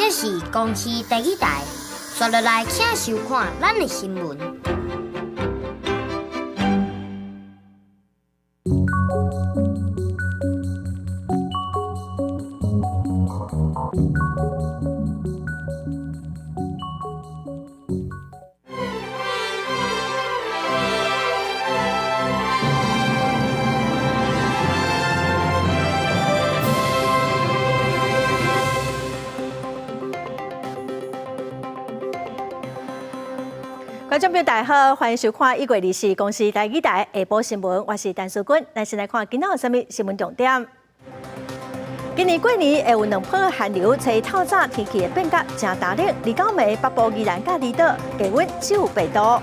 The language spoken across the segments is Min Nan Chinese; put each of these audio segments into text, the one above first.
這是公視第二台，紲落來請收看咱的新聞。觀眾朋友大家好，歡迎收看一月24公視台語台下晡新聞，我是陳淑君。咱先來看今仔有啥物新聞重點。今年過年會有兩波寒流，初透早天氣會變甲誠焦冷。29暝北部宜蘭佮離島低溫只有8度。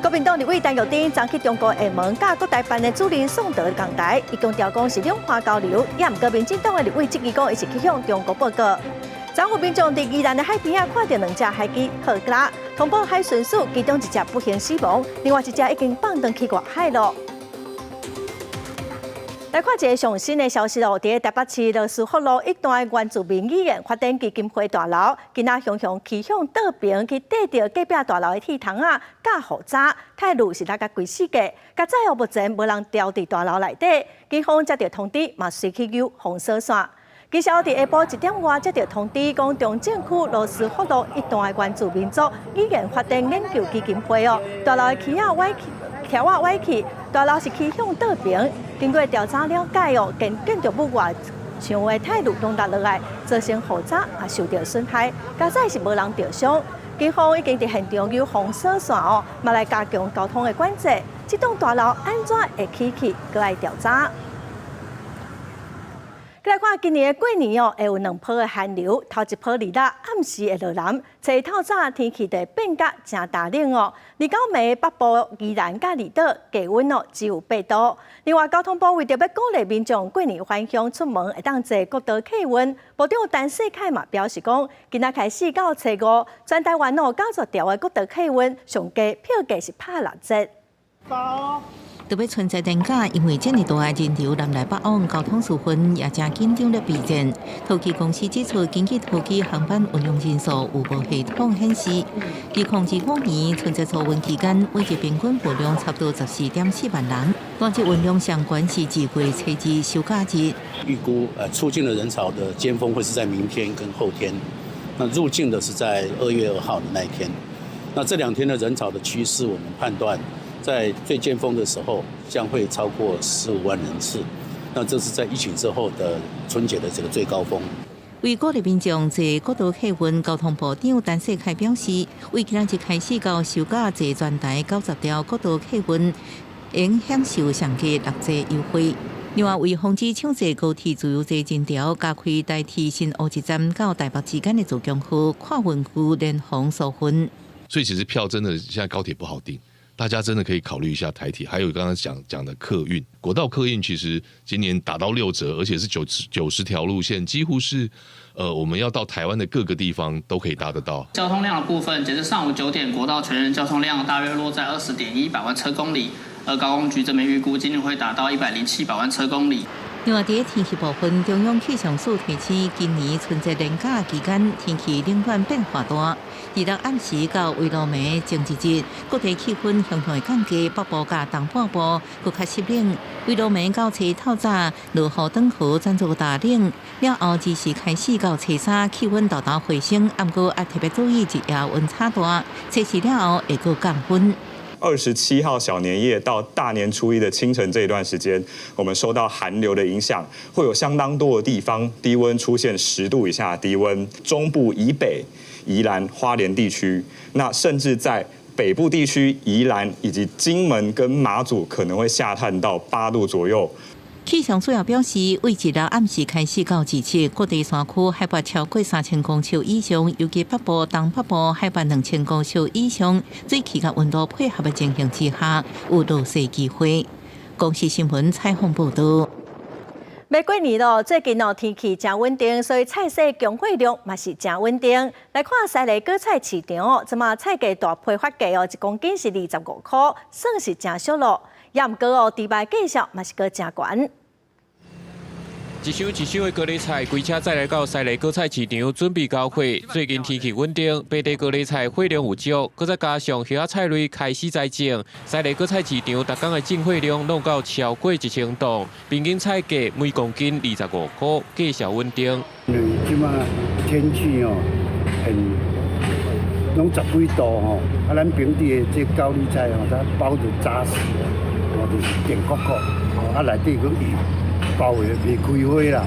國民黨立委陳玉珍昨去中國廈門，佮國台辦的主任宋德仝台，伊強調講是兩岸交流，也毋過民進黨的立委質疑講，伊是去向中國報告。昨有民眾佇宜蘭的海邊仔看著兩隻海雞鶴蚋，通報海巡署，其中一隻不幸死亡，另外一隻已經放轉去外海囉。來看一个上新的消息哦！佇台北市羅斯福路一段原住民語言發展基金會大樓，今仔雄雄起向倒爿去綴著隔壁大樓的鐵窗仔，佮雨閘，態度是來共規死過。較早目前無人牢佇大樓內底，警方接著通知，嘛隨去揪封鎖線。其實佇下晡1點外接著通知，講中正區羅斯福路一段的原住民族語言發展研究基金會哦，大樓的起仔歪去，柱仔歪去，大樓是起向倒爿。經過調查了解哦，建築物外牆的鐵路攏落落來，造成雨閘也受著損害，佳哉是無人著傷。警方已經佇現場有封鎖線哦，嘛來加強交通的管制。這棟大樓按怎會起去，閣愛調查。來看今年的過年哦，會有兩波的寒流，頭一波禮拜暗時會落南，初透早天氣就會變甲誠焦冷哦。29暝北部宜蘭佮離島低溫哦只有8度。另外，交通部為著欲鼓勵民眾過年返鄉出門會當坐國道客運，部長陳世凱嘛表示講，今仔開始到初五，全台灣哦90條的國道客運上低票價是拍6折。特別春節連假，因為這麼大的人流南來北往，交通時分也誠緊張咧備戰。桃機公司指出，根據桃機航班運用人數預報系統顯示，2025年春節初運期間，每日平均運量差不多14.4萬人。單日運量上懸是2月初二收假日。預估出境的人潮的尖峰會是在明天跟後天，那入境的是在2月2號的那一天。那這兩天的人潮的趨勢，我們判斷，在最尖峰的時候，將會超過15萬人次。那這是在疫情之後的春節的這個最高峰。為鼓勵民眾坐國道客運，交通部長陳世凱表示，為今仔日開始到收假坐全台90條國道客運，應享受上低6折優惠。另外，為防止搶坐高鐵自由坐人潮，加開台鐵新烏一站到台北之間的自強號跨運區聯防疏運。所以其實票真的現在高鐵不好訂。大家真的可以考慮一下台鐵，還有剛剛講講的客運，國道客運其實今年打到6折，而且是90條路線，幾乎是，我們要到台灣的各個地方都可以搭得到。交通量的部分，截至上午9點，國道全日交通量大約落在20.1百萬車公里，而高公局這邊預估今年會達到107百萬車公里。另外，佇天氣部分，中央氣象署提醒，今年春節連假期間天氣冷暖變化大。二六暗時到圍爐暝前一日，各地氣溫向向會降低，北部佮東半部閣較濕冷。圍爐暝到初透早，落雨轉雨轉做大冷。了後24開始到初三，氣溫沓沓回升，毋過愛特別注意日夜溫差大，初四了後會閣降溫。 27號小年夜到大年初一的清晨這一段時間，我們受到寒流的影響，會有相當多的地方低溫出現10度以下的低溫。中部以北、宜蘭花蓮地區，那甚至在北部地區宜蘭以及金門跟馬祖可能會下探到8度左右。氣象署也表示，為一日暗時開始到27，各地山區海拔超過3000公尺以上，尤其北部、東北部海拔2000公尺以上，水氣佮溫度配合的情形之下，有落雪機會。公視新聞採訪報導。欲過年囉，最近哦天氣誠穩定，所以菜市供貨量嘛是誠穩定。來看西麗果菜市場哦，這馬菜價大批發價哦，1公斤是25箍，算是誠俗囉。也毋過哦，豬肉價數嘛是閣誠懸。一箱一箱的高麗菜，規車載來到西螺果菜市場，準備交貨。最近天氣穩定，白地高麗菜貨量有足，閣再加上葉仔菜類開始栽種，西螺果菜市場逐工的進貨量攏到超過1000噸，平均菜價每公斤25塊，價數穩定。因為這馬天氣哦，很攏十幾度吼，啊，咱平地的這高麗菜吼，它包得紮實，哦，就是甜摳摳，哦，啊內底閣油。包會袂開花啦，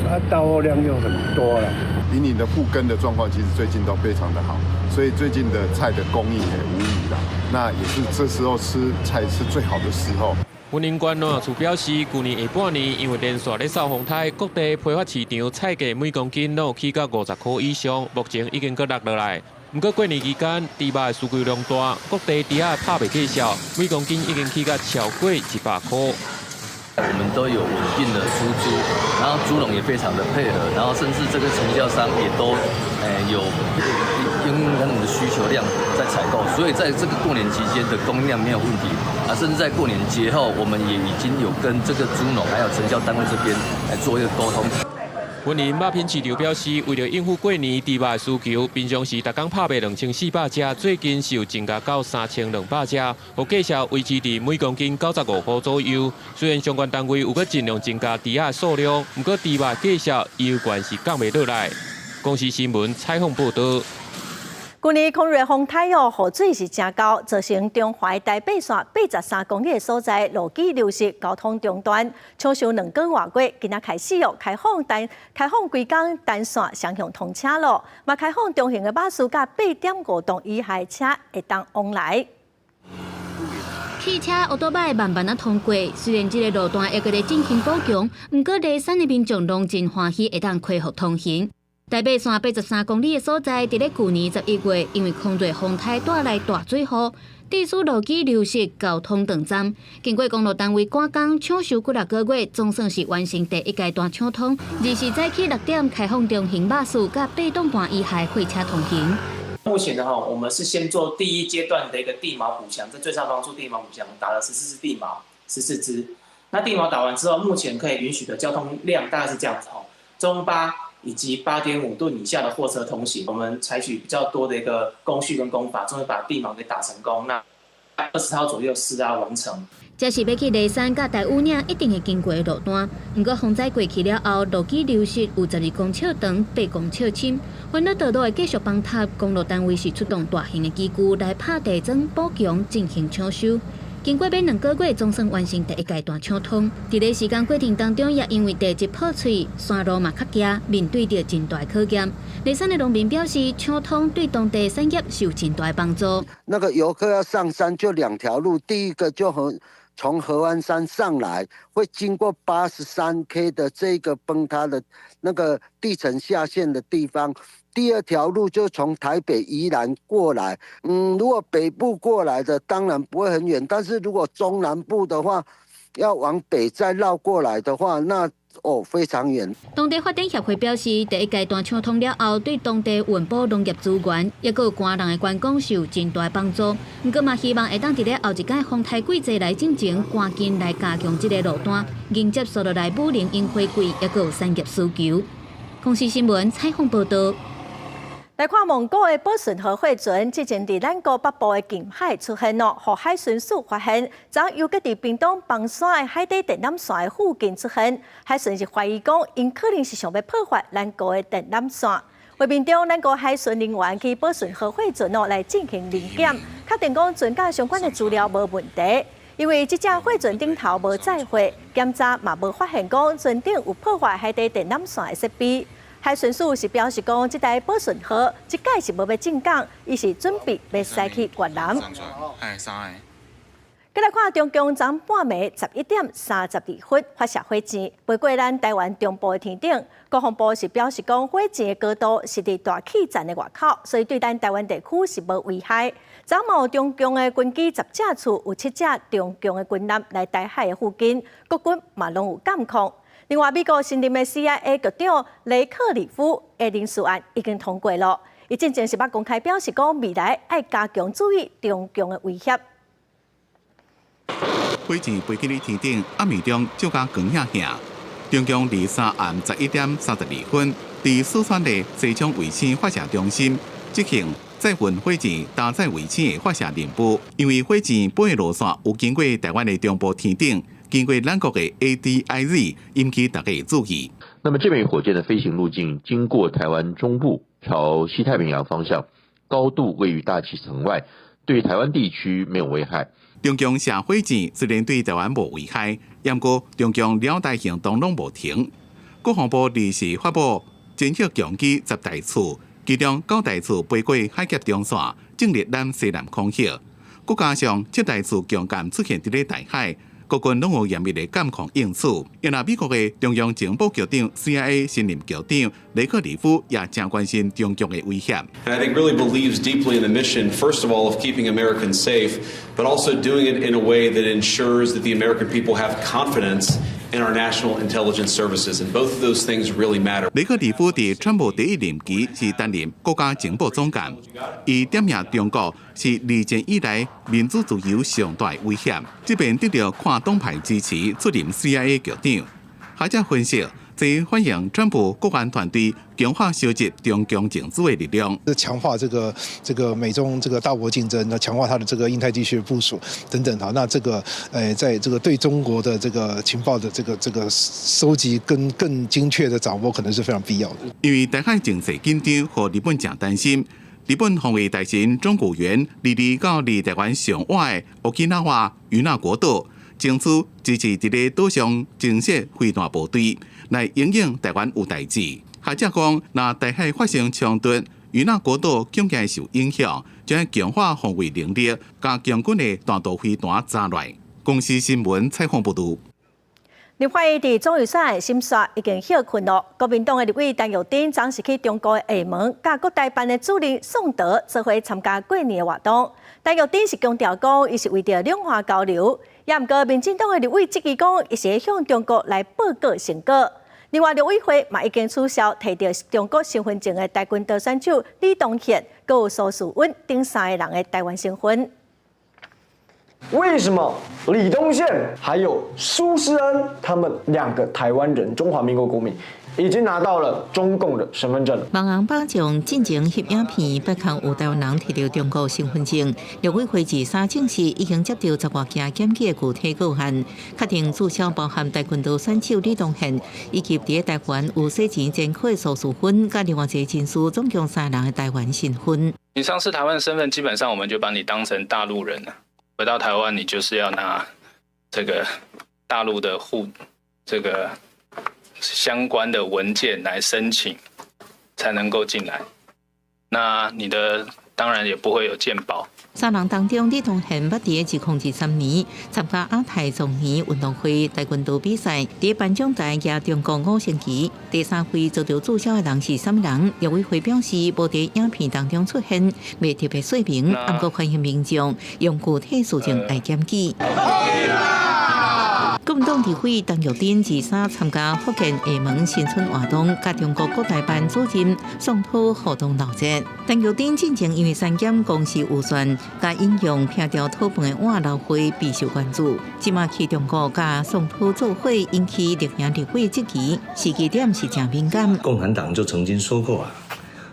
啊，到貨量又很多啦。雲林的復耕的狀況其實最近都非常的好，所以最近的菜的供應也無虞啦。那也是這時候吃菜是最好的時候。雲林縣農業處表示，舊年下半年因為連續咧掃風颱，各地批發市場菜價每公斤攏有起到50塊以上，目前已經閣落落來。毋過過年期間，豬肉的需求量大，各地豬仔拍賣價數，每公斤已經起到超過100塊。我們都有穩定的輸豬，然後豬農也非常的配合，然後甚至這個承銷商也都有因應他們的需求量在採購，所以在這個過年期間的供應量沒有問題啊，甚至在過年節後，我們也已經有跟這個豬農還有承銷單位這邊來做一個溝通。雲林肉品市場表示，為了應付過年豬肉的需求，平常時逐工拍賣2400隻，最近是有增加到3200隻，予價數維持佇每公斤95塊左右。雖然相關單位有閣盡量增加豬仔的數量，毋過豬肉價數猶原是降袂落來。公視新聞採訪報導。舊年孔瑞風颱哦，雨水是誠厚，造成中華台八線83公里的所在路基流失，交通中斷。搶修兩個外月，今仔開始哦，開放單開放規工單線雙向通車咯，嘛開放中型的巴士佮8.5噸以下車會當往來。汽車、歐多擺慢慢仔通過，雖然這个路段猶閣咧進行補強，毋過梨山的民眾攏真歡喜會當恢復通行。台八線83公里的所在，佇咧舊年11月，因為空瑞風颱帶來大水雨，致使路基流失，交通斷站。經過公路單位趕工搶修幾若個月，總算是完成第一階段搶通。20早起6點開放中型巴士佮8噸半以下貨車通行。目前的話，我們是先做第一階段的一個地錨補強，在最上方做地錨補強，打了14支地錨，十四支。那地錨打完之後，目前可以允許的交通量大概是這樣子吼，中巴以及8.5噸以下的貨車通行。我們採取比較多的一個工序跟工法，終於把地錨給打成功。那20號左右施拉完成。這是欲去梨山佮大武嶺一定會經過的路段。毋過風災過去了後，路基流失有12公尺長、8公尺深。為了道路會繼續崩塌，公路單位是出動大型的機具來拍地磚補強進行搶修。經過欲2個月，總算完成第一階段搶通。佇咧時間過程當中，也因為地質破碎，山路嘛較狹，面對著真大考驗。梨山的農民表示，搶通對當地產業是有真大幫助。那個遊客要上山就兩條路，第一個就和從合歡山上來，會經過83 K 的這個崩塌的那個地層下陷的地方。第二條路就從台北宜蘭過來，如果北部過來的當然不會很遠，但是如果中南部的話，要往北再繞過來的話，那哦非常遠。當地發展協會表示，第一階段搶通了後，對當地運補農業資源，抑閣有寒人的觀光是有真大幫助。毋過嘛，希望會當佇咧後一屆風颱季節來進前，趕緊來加強這个路段，迎接紲落來武陵櫻花季，抑閣有產業需求。公視新聞採訪報導。來看蒙古的寶順號貨船，之前佇咱國北部的近海出現哦，予海巡署發現，昨又閣佇屏東枋山的海底電纜線的附近出現，海巡是懷疑講，𪜶可能是想欲破壞咱國的電纜線。畫面中，咱國海巡人員去寶順號貨船哦來進行臨檢，確定講船佮相關的資料無問題。因為這隻貨船頂頭無載貨，檢查嘛無發現講船頂有破壞海底電纜線的設備。海巡署是表示講，這台寶順號這擺是無欲進港，伊是準備欲駛去越南。閣來看中共昨半暝11點32分發射火箭，飛過咱台灣中部的天頂。國防部是表示講，火箭的高度是佇大氣層的外口，所以對咱台灣地區是無危害。昨嘛有中共的軍機10架次，有7架中共的軍艦來台海的附近，國軍嘛攏有監控。另外，美國新任的 CIA 局長雷克里夫的人事案已經通過了，伊進前是捌公開表示講，未來愛加強注意中共的威脅。火箭飛去你天頂，暗暝中照甲光顯顯。中共二三暗11點32分，佇四川的西昌衛星發射中心執行載運火箭搭載衛星的發射任務。因為火箭飛的路線有經過臺灣的中部天頂，經過咱國的 ADIZ，引起大家的注意。那麼這枚火箭的飛行路徑經過臺灣中部，朝西太平洋方向，高度位於大氣層外，對臺灣地區沒有危害。中共射火箭雖然對臺灣無危害，毋過中共撩台行動攏無停。國防部二四發布偵測強機10台次，其中9台次飛過海峽中線，進入咱西南空域。閣加上7台次強艦出現佇咧台海，國軍攏有嚴密的監控應處。因為美國的中央情報局長 CIA 新任局長雷克里夫也誠關心中共的威脅。 And I think really believes deeply in the mission, first of all, of keeping Americans safe, but also doing it in a way that ensures that the American people have confidence in our national intelligence services. And both of those things really matter. 雷克里夫佇川普第一任期是擔任國家情報總監，伊點名中國是二戰以來民主自由上大的威脅，這遍得著跨黨派支持出任 CIA 局長。學者分析，這反映川普國安團隊強化收集中共情資的力量。強化這個美中這個大國競爭，那強化它的這個印太地區的部署等等哈，那這個在這個對中國的這個情報的這個收集跟更精確的掌握，可能是非常必要的。因為台海情勢緊張，予日本誠擔心。日本防衛大臣中谷元22到離臺灣上倚的沖繩與那國島，爭取支持佇咧島上增設飛彈部隊，來因應臺灣有代誌。學者講，若台海發生衝突，與那國島恐驚受影響，將強化防衛能力，共強軍的彈道飛彈紮落。公視新聞採訪報導。立法院佇總預算審煞已經歇睏囉。國民黨的立委陳玉珍昨是去中國的廈門，佮國台辦的主任宋濤做伙參加過年的活動。陳玉珍是強調講，伊是為著兩岸交流，也毋過民進黨的立委質疑講，伊是向中國來報告成果。另外，陸委會嘛已經取消提著中國身份證的跆拳道選手李東憲，閣有蘇世穩等三个人的臺灣身份。為什麼李東憲還有蘇世恩他們兩個台灣人、中華民國國民，已經拿到了中共的身份證了？網紅百將進前翕影片，八項有臺灣人提著中國身份證。陸委會23證實已經接到10外件檢舉的具體個案，確定註銷包含跆拳道選手李東憲以及佇臺灣有洗錢前科的蘇世芬，佮另外一个人士，總共三人的臺灣身份。你喪失台灣身份，基本上我們就把你當成大陸人了。回到台灣，你就是要拿這個大陸的戶，這個相關的文件來申請，才能夠進來。那你的當然也不會有健保。三人當中，李東憲捌佇2023年參加亞太壯年運動會跆拳道比賽，佇頒獎台舉中國五星旗。第三位遭著註銷的人是啥物人？陸委會表示，無佇影片當中出現，未特別說明，毋過歡迎民眾用具體事證來檢舉。國民黨立委陳玉珍23參加福建廈門新春活動，佮中國國台辦主任宋濤互動鬧熱。陳玉珍進前因為刪減公視預算，佮引用拼掉討飯的碗流會備受關注。這馬去中國佮宋濤做伙，引起綠營立委質疑，時機點是誠敏感。共產黨就曾經說過啊，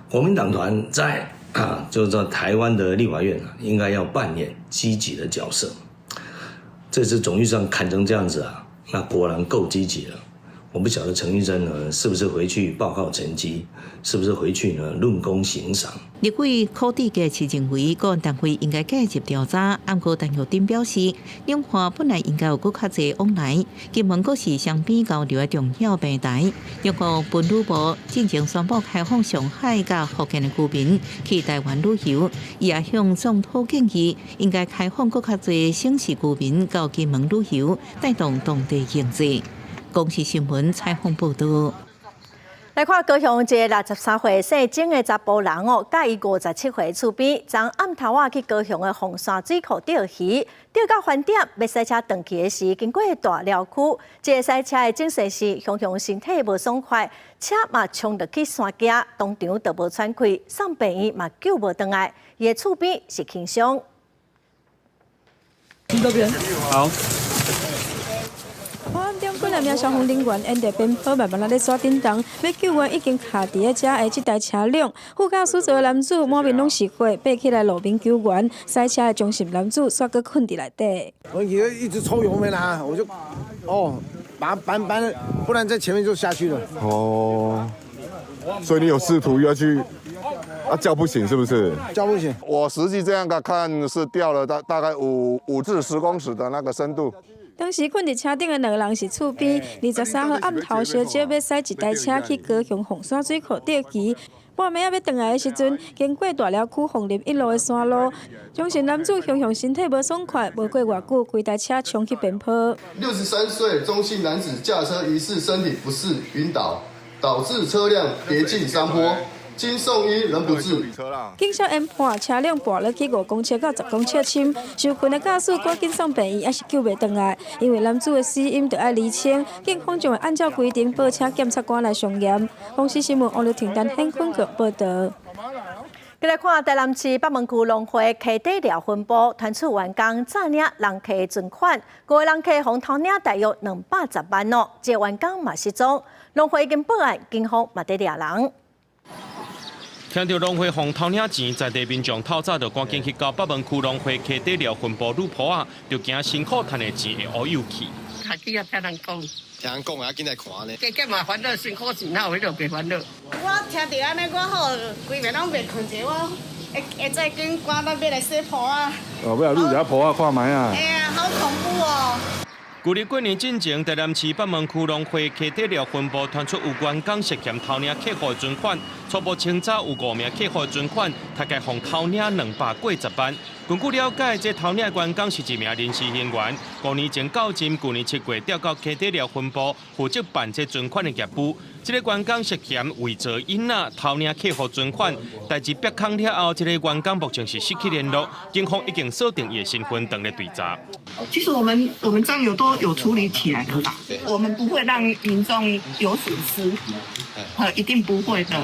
國民黨團在啊，就是在台灣的立法院啊，應該要扮演積極的角色。這次總預算砍成這樣子啊，那果然夠積極了。我不曉得陳玉珍呢，是不是回去報告成績，是不是回去呢論功行賞？立委柯志杰是認為，國安單位應該介入調查。毋過陳玉珍表示，兩岸本來應該有閣較濟往來，金門閣是雙邊交流的重要平台。中國文旅部進前宣布開放上海佮福建的居民去臺灣旅遊，伊也向總統建議，應該開放閣較濟省市居民到金門旅遊，帶動當地經濟。公視新聞採訪報導。來看高雄一个63歲姓鍾的查埔人哦，佮伊57歲厝邊，昨暗頭仔去高雄的鳳山水庫釣魚，釣到飯點，欲駛車轉去的時，經過大寮區，這个駛車的鍾先生，雄雄身體無爽快，車嘛衝落去山崎，當場就無喘氣，送病院嘛救無轉來，伊的厝邊是輕傷。這邊好。暗點幾若名消防人員沿著邊坡慢慢仔咧刷振動，欲救援已經卡佇咧遮的這台車輛。副駕駛座的男子滿面攏是血，爬起來路面救援。駛車的鍾姓男子煞閣睏佇內底。我一直抽油門啊，我就哦，把它扳扳，不然在前面就下去了。哦，所以你有試圖要去啊叫不醒是不是？叫不醒。我實際這樣個看是掉了大概5至10公尺的那個深度。當時睏佇車頂的兩个人是厝邊，23號暗頭小姐欲駛一台車去高雄鳳山水庫釣魚，半暝仔欲轉來的時陣，經過大寮區鳳林一路的山路，鍾姓男子雄雄身體無爽快，無過偌久，規台車衝去邊坡。63歲鍾姓男子駕車疑似身體不適暈倒，導致車輛跌進山坡。經送醫仍不治。警察研判車輛跋落去5公尺到10公尺深，受困的駕駛趕緊送病院，抑是救袂轉來。因為男子的死因著愛釐清，警方將會按照規定報請檢察官來相驗。公視新聞王劉婷丹顯坤閣報導。繼來看台南市北門區農會溪底寮分部傳出員工詐領人客存款，五个人客予偷領大約210萬哦，這個員工嘛失蹤，農會已經報案，警方嘛佇掠人。聽著農會予偷領錢，在地民眾透早就趕緊去到北門區農會溪底寮分部女僕仔，就驚辛苦趁的錢會烏有去。開始也聽人講，聽人講啊，緊來看呢。加減嘛煩惱，辛苦錢哪有彼落袂煩惱。我聽著按呢，我吼規暝攏袂睏著，我會會再緊趕咱欲來洗鋪仔。哦，欲來擼一下鋪仔看覓啊。哎呀，好恐怖哦！舊年過年進前，台南市北門區農會溪底寮分部傳出有員工涉嫌偷領客戶存款，初步清查有五名客戶存款，大概予偷領200幾十萬。根據了解，這偷領員工是一名臨時人員，5年前到任，舊年7月調到溪底寮分部負責辦這存款的業務。這个員工涉嫌偽造印仔偷領客戶存款，代誌曝空了後，這个員工目前是失去聯絡，警方已經鎖定伊的身份，正咧追查。其實我們帳有都有處理起來的啦，我們不會讓民眾有損失，一定不會的，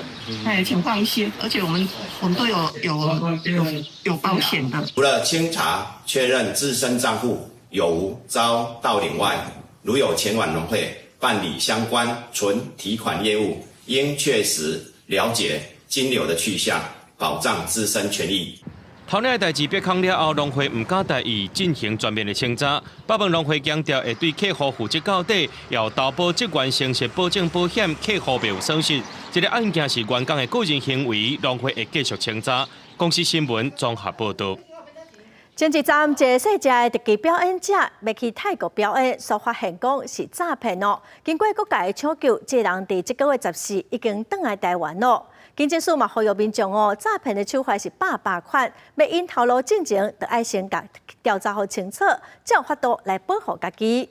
哎，請放心，而且我們都有保險的。除了清查確認自身賬戶有無遭盜領外，如有前往農會辦理相關存提款業務，應確實了解金流的去向，保障自身權益。偷領的代誌曝空了後，農會毋敢大意進行全面的清查。北門農會強調會對客戶負責到底，要投保職員誠實保證保險，客戶袂有損失。這个案件是員工的個人行為，農會會繼續清查。公視新聞綜合報導。前一站一个細隻的特技表演者欲去泰國表演，煞發現講是詐騙哦。經過各界的搶救，這个人佇這个月14已經轉來台灣咯。警政署嘛呼籲民眾哦，詐騙的手法是百百款，欲𪜶頭路進前，著愛先共調查予清楚，才有法度來保護家己。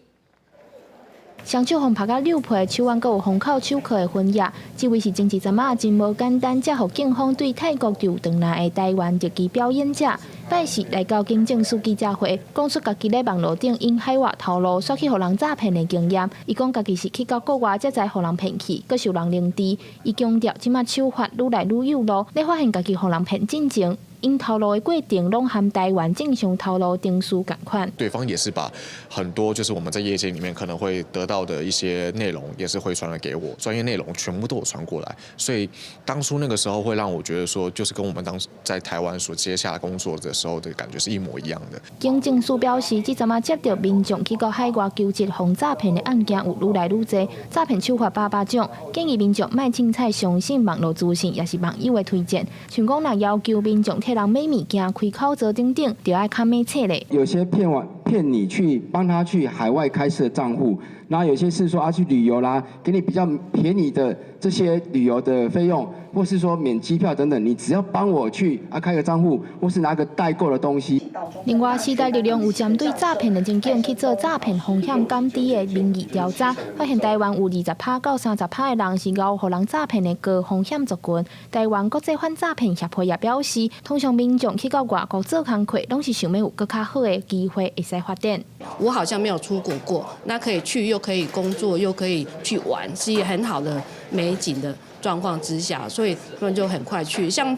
雙手予拍甲扭破，手腕閣有封口手銬的痕跡。這位是前一陣仔真無簡單，才予警方對泰國救轉來的台灣特技表演者。拜四來到警政署記者會，講出家己咧網路頂用海外頭路，煞去予人詐騙的經驗。伊講家己是去到國外才知予人騙去，閣受人凌遲。伊強調，這馬手法愈來愈幼路，咧發現家己予人騙進前，𪜶頭路的過程攏和台灣正常頭路程序仝款。對方也是把很多就是我們在業界裡面可能會得到的一些內容，也是回傳了給我，專業內容全部都有傳過來。所以當初那個時候會讓我覺得說，就是跟我們當時在台灣所接下工作的時候的感覺是一模一樣的。警政署表示，這陣仔接著民眾去到海外求職予詐騙的案件有愈來愈濟，詐騙手法百百種，建議民眾莫凊彩相信網路資訊，抑是網友的推薦。像講若要求民眾替人買物件、開口座等等，就愛較明確咧。有些騙完騙你去幫他去海外開設賬戶，然後有些是說啊去旅遊啦，給你比較便宜的這些旅遊的費用，或是說免機票等等，你只要幫我去啊開個賬戶，或是拿個代購的東西。另外，時代力量有針對詐騙的情景去做詐騙風險減低的民意調查，發現台灣有20%到30%的人是𠢕予人詐騙的高風險族群。台灣國際反詐騙協會也表示，通常民眾去到外國做工課，攏是想欲有閣較好的機會會使發展。我好像沒有出國過，那可以去又可以工作又可以去玩，是一個很好的美景的狀況之下，所以他們就很快去。像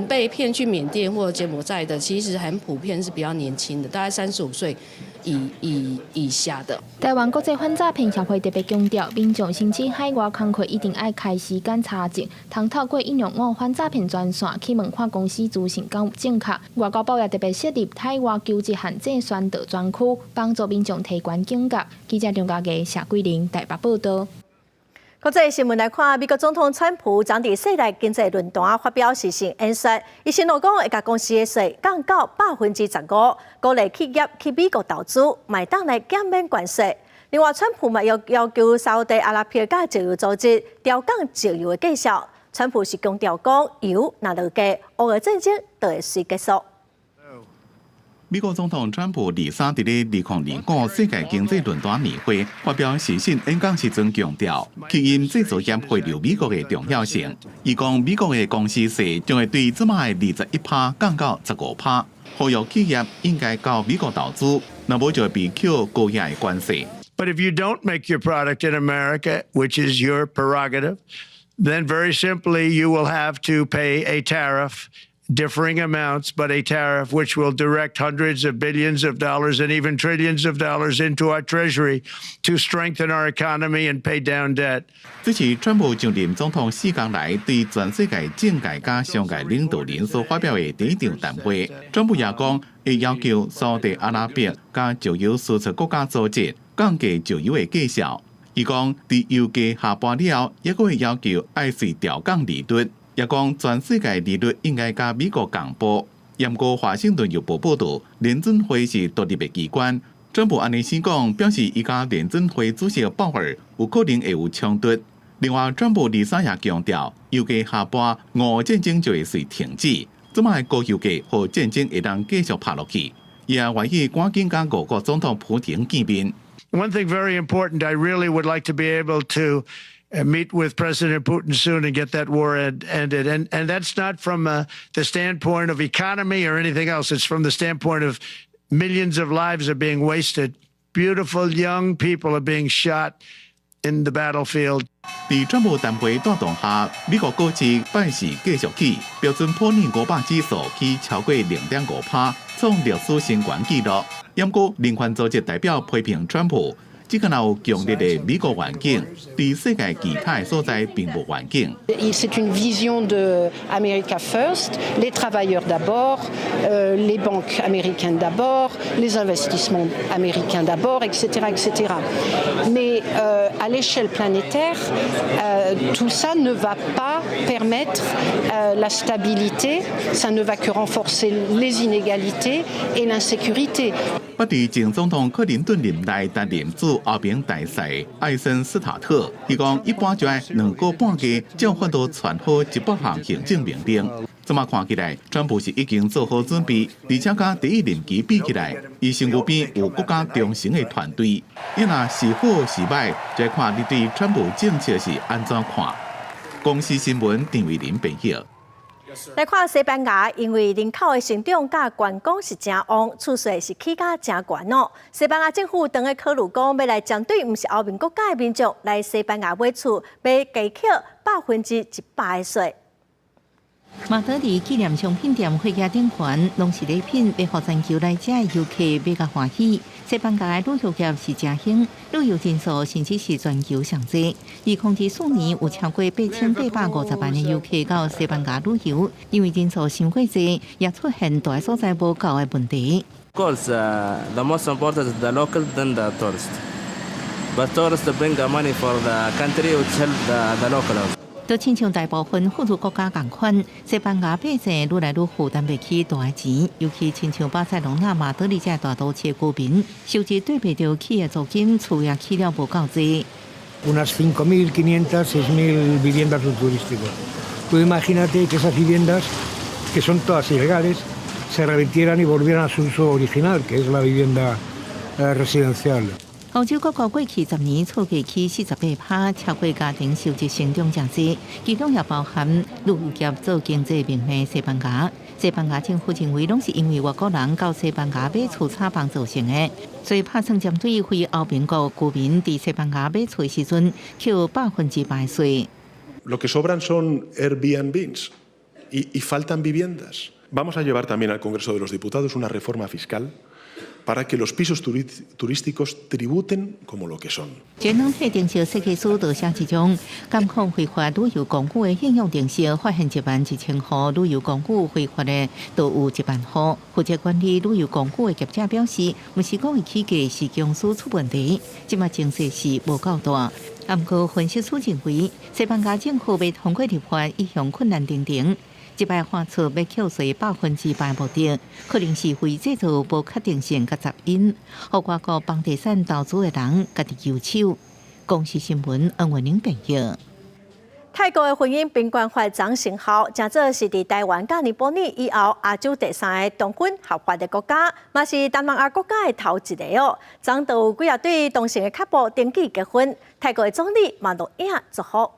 被騙去緬甸或柬埔寨的，其實很普遍是比較年輕的，大概35歲以下的。台灣國際反詐騙協會特別強調，民眾申請海外工課一定愛開時間查證，通透過125反詐騙專線去問看公司資訊敢有正確。外交部也特別設立海外求職陷阱宣導專區，幫助民眾提懸警覺。記者張家傑、謝桂玲台北報道。國際新聞來看，美國總統川普昨佇世界經濟論壇發表時事演說，伊承諾講會共公司的稅降到15%，鼓勵企業去美國投資，嘛會當來減免關稅。另外，川普嘛要求沙烏地阿拉伯佮石油組織調降石油的價數。川普是強調講，油若落價，烏俄戰爭就會隨結束。美國總統川普禮三佇咧2025世界經濟論壇年會發表時事演講時陣強調，吸引製造業回流美國的重要性。伊講美國的公司稅將會對這擺的21趴降到15趴，呼籲企業應該到美國投資，若無就會被扣高額的關稅。 But if you don't make your product in America, which is your prerogative, then very simply you will have to pay a tariff, differing amounts, but a tariff which will direct hundreds of billions of dollars and even trillions of dollars into our treasury to strengthen our economy and pay down debt. 這是川普就任總統4工來對全世界政界佮商界領導人所發表的第一場談話。川普也講會要求沙特阿拉伯佮石油輸出國家組織降低石油的價數。伊講，佇油價下跋了後，猶閣會要求愛隨調降利率。也講全世界利率應該佮美國共步。毋過華盛頓郵報報導，聯準會是獨立的機關。川普按呢死講，表示伊佮聯準會主席鮑爾有可能會有衝突。另外，川普禮三也強調，油價下跋，俄烏戰爭就會隨停止。這擺高油價予戰爭會當繼續拍落去。伊也願意趕緊佮俄國總統普廷見面。 One thing very important, I really would like to be able to meet with President Putin soon and get that war ended. And that's not from the standpoint of economy or anything else. It's from the standpoint of millions of lives are being wasted. Beautiful young people are being shot in the battlefield. 佇川普談話帶動下，美國股市拜四繼續起，標準普爾500指數起超過0.5趴，創歷史新高紀錄。毋過人權組織代表批評川普，這敢若有強烈的美國願景，佇世界其他的所在並無願景。 C'est une vision de America First, les travailleurs d'abord, les banques américaines d'abord, les investissements américains d'abord, etc., etc. Mais à l'échelle planétaire, tout ça ne va pas permettre la stabilité, ça ne va que renforcer les inégalités et l'insécurité. 不佇前總統克林頓任內擔任駐歐盟大使艾森斯塔特，伊講一般就愛2個半月才有法度傳好100項行政命令。這麼看起來，川普是已經做好準備，而且佮第一任期比起來，伊身軀邊有閣較忠誠的團隊。伊若是好是䆀，就看你對川普政策是按怎看。公視新聞陳偉林編譯。來看西班牙，因為人口的成長佮觀光是誠旺，厝稅是起價誠懸哦。西班牙政府當咧考慮講，欲來針對毋是歐盟國家的民眾來西班牙買厝，欲加扣100%的稅。馬德里紀念商品店貨架頂懸，攏是禮品，欲予全球來遮的遊客買甲歡喜。西班牙的旅遊業是誠興，旅遊人數甚至是全球上濟。2024年有超過8850萬的遊客到西班牙旅遊，因為人數傷過濟，也出現蹛所在無夠的問題。 Of course, the most important is the local than the tourist. But tourists bring the money for the country, which help the locals. 就親像大部分富裕國家仝款，西班牙百姓愈來愈負擔袂起大的錢，尤其親像巴塞隆納、馬德里這大都市的居民，收入對袂著起的租金，厝也起了無夠濟。 Unas 5.500, 6.000 viviendas turísticos. Tú imagínate que esas viviendas, que son todas ilegales, se revirtieran y volvieran a su uso original, que es la vivienda residencial. 歐洲各國過去10年厝價起48趴，超過家庭收入成長誠濟，其中也包含旅遊業做經濟命脈西班牙。西班牙政府認為，攏是因為外國人到西班牙買厝炒房造成的，所以拍算針對非歐盟國居民佇西班牙買厝時陣，扣100%稅。 Lo que sobran son Airbnbs. Y faltan viviendas. Vamos a llevar también al Congreso de los Diputados una reforma fiscal para que los pisos turísticos tributen como lo que son。全软體程式設計師就寫一種監控非法旅遊公寓的應用程式，發現11萬1千戶旅遊公寓非法的，都有1萬戶。負責管理旅遊公寓的業者表示，毋是講伊起價是公司出問題，這馬情勢是無夠大。毋過分析師認為，西班牙政府欲通過立法一向困難重重。這擺喊出欲扣稅8%目的，可能是為製造不確定性佮雜音，予外國房地產投資的人家己揪手。公視新聞恩文玲編譯。泰國的婚姻平權法將生效，成做是佇台灣佮尼泊爾以後亞洲第三个同婚合法的國家，嘛是東南亞國家的頭一个哦。昨就有幾仔對同性的 couple 登記結婚，泰國的總理嘛錄影祝福。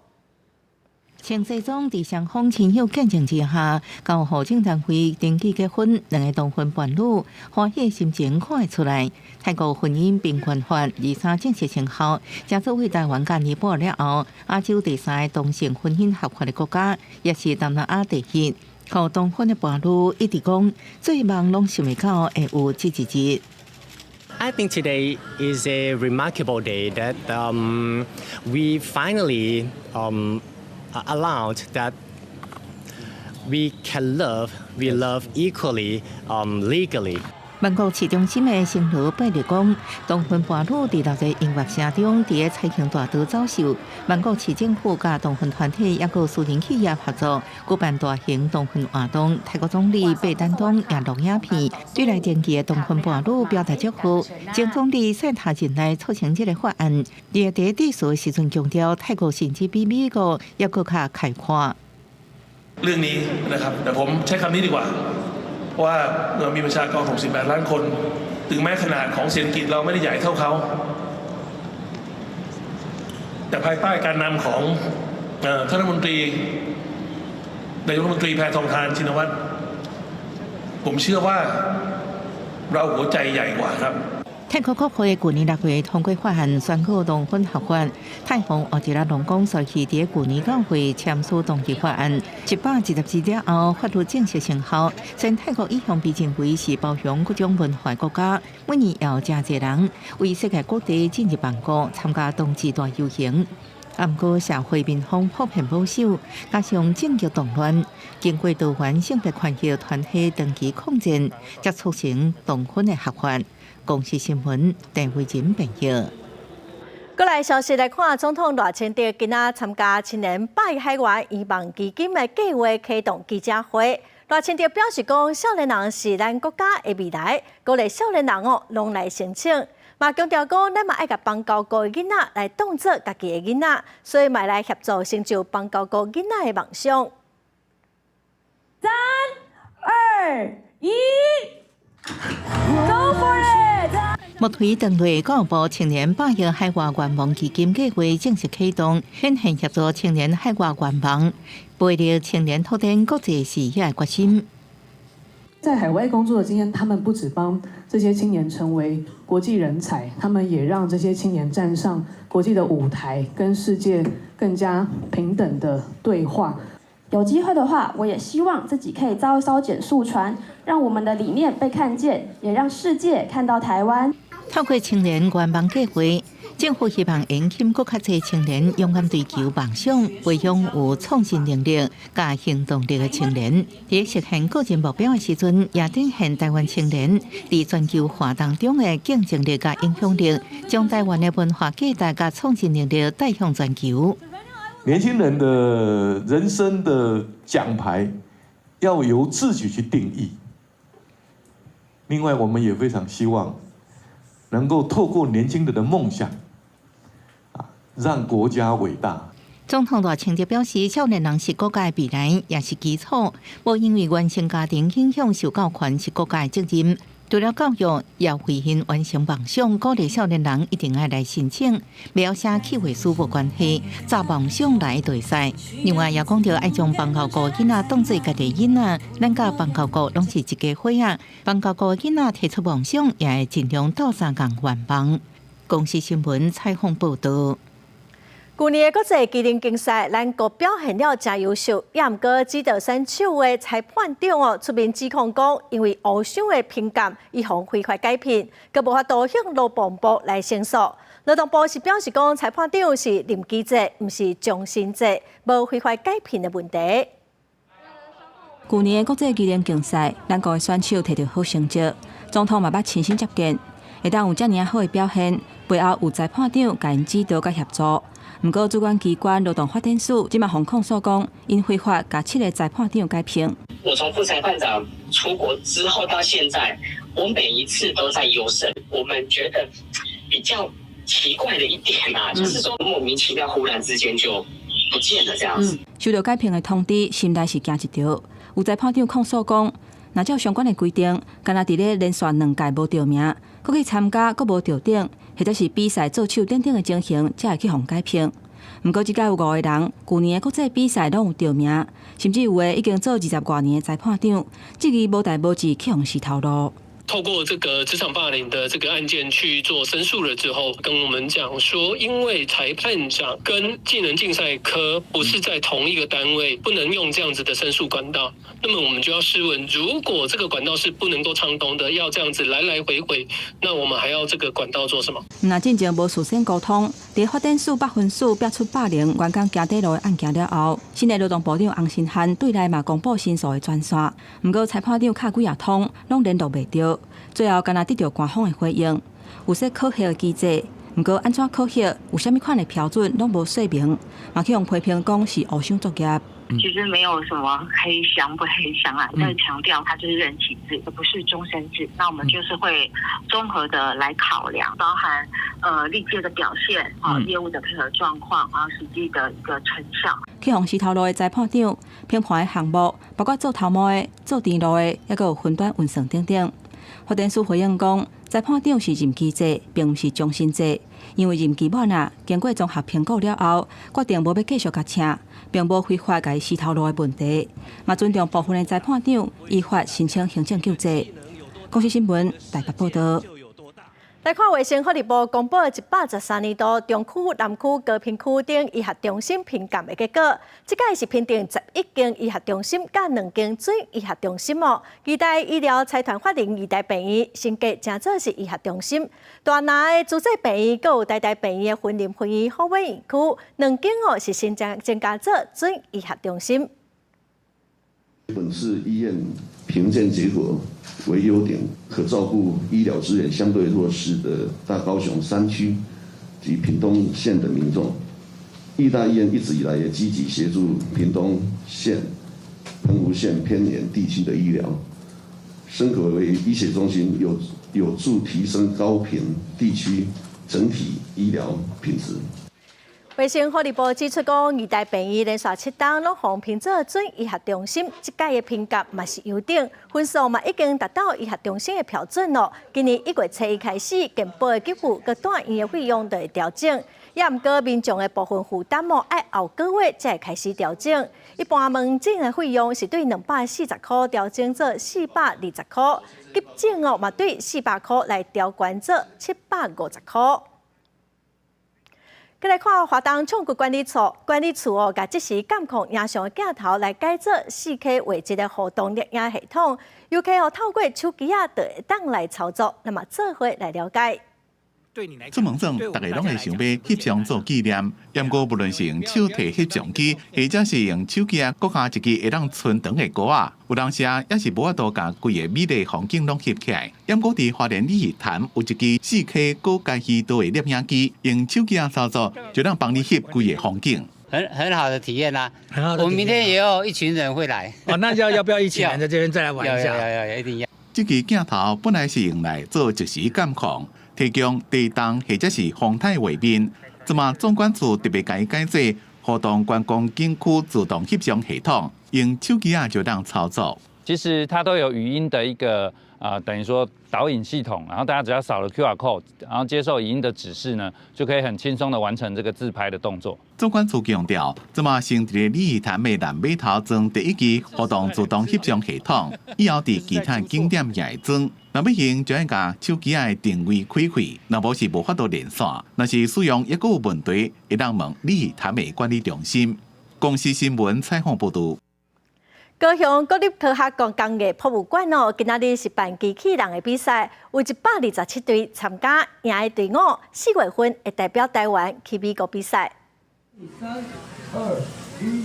清世宗佇雙方親友見證之下，交戶政單位登記結婚，兩个同婚伴侶歡喜心情看會出來。泰國婚姻平權法23正式生效，成做為台灣佮尼泊爾了後，亞洲第三个同性婚姻合法的國家，也是東南亞第一。予同婚的伴侶一直講，做夢攏想袂到會有這一日。 I think today is a remarkable day that we finally allowed that we can love, we love equally, legally. 曼谷市中心的聖羅貝利講，同婚伴侶佇六个音樂聲中，佇咧彩虹大道走秀。曼谷市政府佮同婚團體抑閣私人企業合作，舉辦大型同婚活動。泰國總理貝丹東也錄影片，對來登記的同婚伴侶表達祝賀。前總理賽塔任內促成這个法案，伊佇致辭時陣強調，泰國甚至比美國抑閣較開闊。 เรื่องนี้นะครับแต่ผมใช้คำนี้ดีกว่าว่าเรามีประชากร 68 ล้านคน ถึงแม้ขนาดของเศรษฐกิจเราไม่ได้ใหญ่เท่าเขา แต่ภายใต้การนำของท่านรัฐมนตรีนายกรัฐมนตรีแพทองธารชินวัตรผมเชื่อว่าเราหัวใจใหญ่กว่าครับ 泰國國會舊年6月通過法案，宣告同婚合法。泰皇沃吉拉隆功隨去佇舊年9月簽署同意法案，114日後法律正式生效。雖然泰國一向被認為是包容各種文化國家，每年也有誠濟人為世界各地進入曼谷參加同志大遊行。毋過社會民風普遍保守，加上政局動亂，經過多元性別權益團體長期抗戰，才促成同婚的合法。公視新聞鄧慧仁編譯。過來消息來看，總統賴清德今仔參加青年百億海外圓夢基金的計畫啟動記者會。賴清德表示講，少年人是咱國家的未來，鼓勵少年人哦，攏來申請。嘛強調講，咱嘛愛共邦交國的囡仔來當做家己的囡仔，所以嘛來協助成就邦交國囡仔的夢想。三、二、一，Go for it！木腿登陸教育部青年百億海外願望基金計劃正式啟動，顯現協助青年海外願望，培育青年拓展國際視野的決心。在海外工作的經驗，他們不止幫這些青年成為國際人才，他們也讓這些青年站上國際的舞台，跟世界更加平等的對話。有機會的話，我也希望自己可以造一艘減速船，讓我們的理念被看見，也讓世界看到台灣。透過青年願望計劃，政府希望引起閣較濟青年勇敢追求夢想，培養有創新能力佮行動力的青年。佇實現個人目標的時陣，也展現台灣青年佇全球化當中的競爭力佮影響力，將台灣的文化價值佮創新能力帶向全球。年輕人的人生的獎牌要由自己去定義。另外，我們也非常希望能夠透過年輕人的夢想，啊，讓國家偉大。總統賴清德表示，少年人是國家的未來，也是基礎。無因為原生家庭影響受教權是國家的責任。除了教育，也為𪜶完成夢想，鼓勵少年人一定愛來申請。袂曉寫計劃書無關係，紮夢想來就會使。另外也講著愛將邦交國囡仔當做家己囡仔，咱佮邦交國攏是一家伙仔。邦交國囡仔提出夢想，也會盡量鬥相共願望。公視新聞採訪報導。舊年的國際技能競賽，咱國表現了誠優秀，也毋過指導選手的裁判長哦出面指控講，因為烏傷的評鑑，伊予非法解聘，閣無法度向勞動部來申訴。勞動部是表示講，裁判長是任期制，毋是終身制，無非法解聘的問題。舊年的國際技能競賽，咱國的選手摕著好成績，總統嘛捌親身接見，會當有遮爾好的表現，背後有裁判長共𪜶指導佮協助。毋過主管機關勞動發展署這馬予控訴講，𪜶非法共七个裁判長解聘。我從副裁判長出國之後到現在，我每一次都在優勝。我們覺得比較奇怪的一點啊，就是說莫名其妙忽然之間就不見了這樣子。收到解聘的通知，心內是驚一跳。有裁判長控訴講，若照相關的規定，干焦佇咧連續兩屆無著名，閣去參加閣無著獎，或者是比賽做手等等的情形，才會去予解聘。毋過這屆有五个人，舊年的國際比賽攏有著名，甚至有的已經做二十外年的裁判長，這支無代無誌去予死頭路。透過這個職場霸凌的這個案件去做申訴了之後，跟我們講說，因為裁判長跟技能競賽科不是在同一個單位，不能用這樣子的申訴管道。那麼我們就要試問，如果這個管道是不能夠暢通的，要這樣子來來回回，那我們還要這個管道做什麼？若進前無事先溝通，佇發展署北分署爆出霸凌員工行短路的案件了後，新的勞動部長洪申翰對內嘛公布申訴的專線，毋過裁判長敲幾仔通，攏聯絡袂著。最後，干焦得著官方的回應，有設考核的機制，毋過按怎考核，有啥物款的標準，攏無說明，嘛去予批評講是烏箱作業。其實沒有什麼黑箱不黑箱啊，再強調它就是任期制，而不是終身制。那我們就是會綜合的來考量，包含歷屆的表現啊、業務的配合狀況啊、實際的一個成效。去予死頭路的裁判長評判的項目，包括做頭毛的、做電路的，抑閣有雲端運算等等。發展署回應講，裁判長是任期制，並毋是終身制。因為任期滿啊，經過綜合評估了後，決定無欲繼續共請，並無非法共伊死頭路的問題。嘛尊重部分的裁判長依法申請行政救濟。公視新聞台北報導。來看衛生福利部公布113年度中區、南區、高屏區等醫學中心評鑑的結果，這屆是評定11間醫學中心佮兩間準醫學中心哦。義大醫療財團法人義大病院升格成做是醫學中心，大林的慈濟病院，閣有台大病院的雲林分院虎尾院區，兩間哦是新增增加做準醫學中心。本次醫院評鑑結果為優點，可照顧醫療資源相對弱勢的大高雄山區及屏東縣的民眾。義大醫院一直以來也積極協助屏東縣、澎湖縣偏遠地區的醫療，升格為醫學中心，有助提升高屏地區整體醫療品質。衛生福利部指出，講義大病院連續七冬攏予評做準醫學中心，這屆的評級嘛是優等，分數嘛已經達到醫學中心的標準咯。今年1月初一開始，健保的給付佮住院的費用就會調整，也毋過民眾的部分負擔哦，愛後個月才會開始調整。一般門診的費用是對240箍調整做420箍，急診哦嘛對400箍來調懸做750箍。閣來看華東唱國管理處哦，共即時監控影像的鏡頭來改做4K 畫質的互動攝影系統，遊客哦透過手機仔就會當來操作。那麼做伙來了解。出門前，逐家攏會想欲翕相做紀念。毋過，無論是用手提翕相機，或者是用手機仔，閣加一支會當存檔的歌仔，有當時也是無法度共規个美麗風景攏翕起來。毋過，佇花蓮鯉魚潭有一支4K 高解析度的攝影機，用手機仔操作，就能幫你翕規个風景。很好的體驗啦！我們明天也有一群人會來。哦，那要不要一起來在這邊再來玩一下？要要要，一定要。這支鏡頭本來是用來做即時監控，提供地動或者是風颱畫面。這馬總管處特別共伊改做活動觀光景區自動翕相系統，用手機仔就能操作。其實它都有語音的一個等於說導引系統，然後大家只要掃了 QR code，然後接受語音的指示呢，就可以很輕鬆的完成這個自拍的動作。總管處強調，這馬新佇鯉魚潭的南碼頭裝第一支互動自動翕相系統，以後佇其他景點也會裝。若欲用，就愛共手機仔的定位開啟，若無是無法度連線。若是使用猶閣有問題，會當問鯉魚潭的管理中心。公視新聞採訪報導。高雄國立科學工藝博物館哦，今仔日是辦機器人的比賽，有127隊參加，贏的隊伍4月份會代表台灣去美國比賽。三、二、一。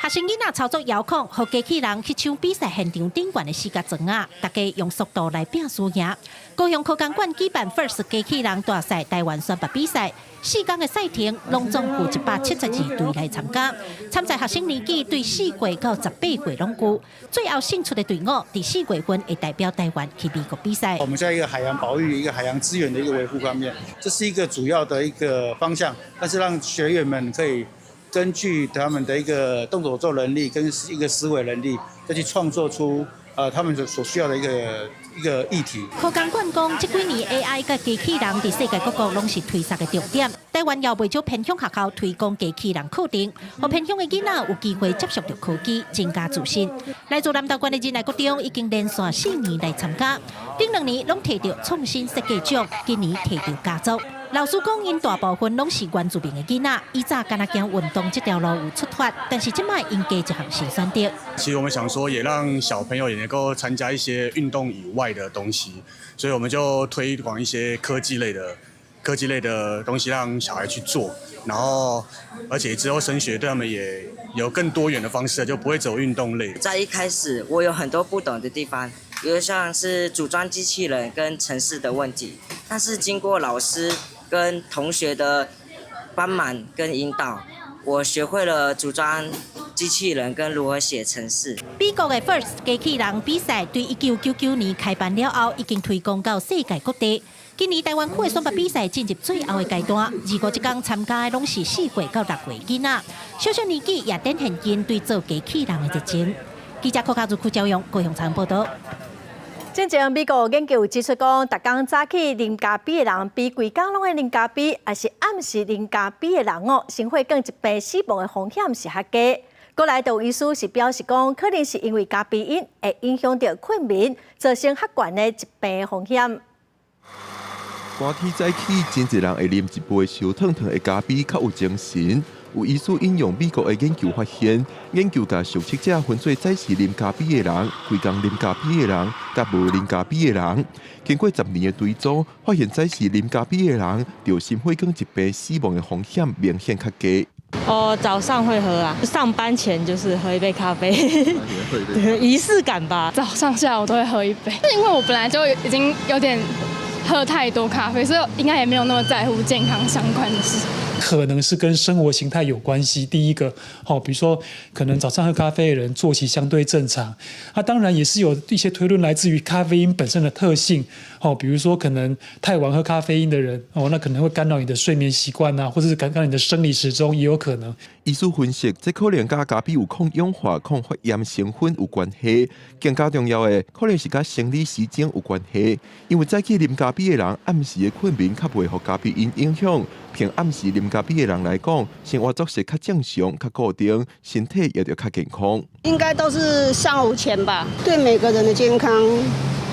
學生囡仔操作遙控，予機器人去搶比賽現場頂懸的四角磚仔，大家用速度來拼輸贏。高雄科工館舉辦 FIRST 機器人大賽台灣選拔比賽，4工的賽程攏總有172隊來參加。參賽學生年紀對4歲到18歲攏有。最後勝出的隊伍，佇4月份會代表台灣去美國比賽。我們在一個海洋保育、一個海洋資源的一個維護方面，這是一個主要的一個方向，但是讓學員們可以根據他們的一個動手做能力跟一個思維能力，再去創作出他們所需要的一個議題。科工館講，這幾年 AI 佮機器人佇世界各國攏是推捒的重點。台灣也袂少偏鄉學校推廣機器人課程，予偏鄉的囡仔有機會接觸著科技，增加自信。來自南投縣的仁愛國中已經連續4年來參加，頂2年攏提著創新設計獎，今年提著佳作。老師講，𪜶大部分攏是原住民的囡仔，以前敢若行運動這條路有出脫，但是這擺𪜶加一項新選擇。其實我們想說，也讓小朋友也能夠參加一些運動以外的東西，所以我們就推廣一些科技類的東西，讓小孩去做，然後而且之後升學對他們也有更多元的方式，就不會走運動類。在一開始，我有很多不懂的地方，比如像是組裝機器人跟程式的問題，但是經過老師跟同學的幫忙跟引導，我學會了組裝機器人跟如何寫程式。美國的 FIRST 機器人比賽對1999年開辦了後，已經推廣到世界各地。今年台灣區的選拔比賽進入最後的階段，二五這工參加的攏是4歲到6歲囡仔，小小年紀也展現𪜶對做機器人的熱情。記者柯家如、柯昭勇高雄採訪報導。進前美國研究指出講，逐工早起啉咖啡的人，比規工攏愛啉咖啡，抑是暗時啉咖啡的人哦，心血管疾病死亡的風險是較低。閣來就有醫師是表示講，可能是因為咖啡因會影響著睏眠，造成較懸的疾病風險。寒天早起，真濟人會啉一杯燒燙燙的咖啡，較有精神。有醫師引用美國的研究發現，研究共受測者分做早時啉咖啡的人、規工啉咖啡的人，佮無啉咖啡的人。經過10年的追蹤，發現早時啉咖啡的人，著心血管疾病死亡的風險明顯較低。哦，早上會喝啊，上班前就是喝一杯咖啡，儀式感吧。早上、下午都會喝一杯，是因為我本來就已經有點喝太多咖啡，所以應該也沒有那麼在乎健康相關的事。可能是跟生活形態有關係。第一個，好，比如說可能早上喝咖啡的人作息相對正常。那當然也是有一些推論來自於咖啡因本身的特性。哦，比如說可能太晚喝咖啡因的人，哦，那可能會干擾你的睡眠習慣啊，或者是干擾你的生理時鐘，也有可能。醫師分析，這可能佮咖啡有抗氧化、抗發炎成分有關係。更加重要的，可能是佮生理時鐘有關係。因為早起啉咖啡的人，暗時的睏眠較袂予咖啡因影響。憑暗時啉咖啡的人來講，生活作息較正常、較固定，身體也就較健康。應該都是上午前吧，對每個人的健康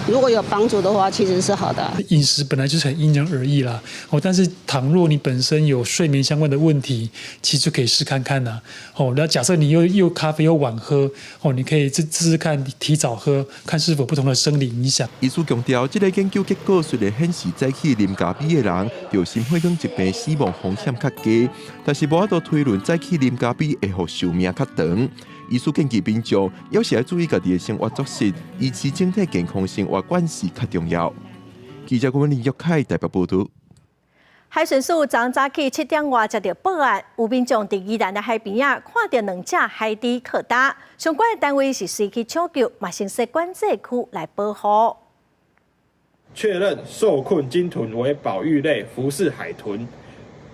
如果有幫助的話，其實是好的。飲食本來就是很因人而異啦，哦，但是倘若你本身有睡眠相關的問題，其實就可以試看看啦。哦，那假設你又咖啡又晚喝，哦，你可以試試看提早喝，看是否不同的生理影響。醫師強調，這個研究結果雖然顯示早起啉咖啡的人，著心血管疾病死亡風險較低，但是無法度推論早起啉咖啡會予壽命較長。醫師建議民眾，猶是愛注意家己的生活作息，維持整體健康生活慣勢較重要。記者郭文林玉凱台北報導。海巡署昨早起7點外接著報案，有民眾佇宜蘭的海邊仔看著兩隻海豬靠礁，相關的單位是隨去搶救，嘛先設管制區來保護。確認受困鯨豚為保育類福氏海豚，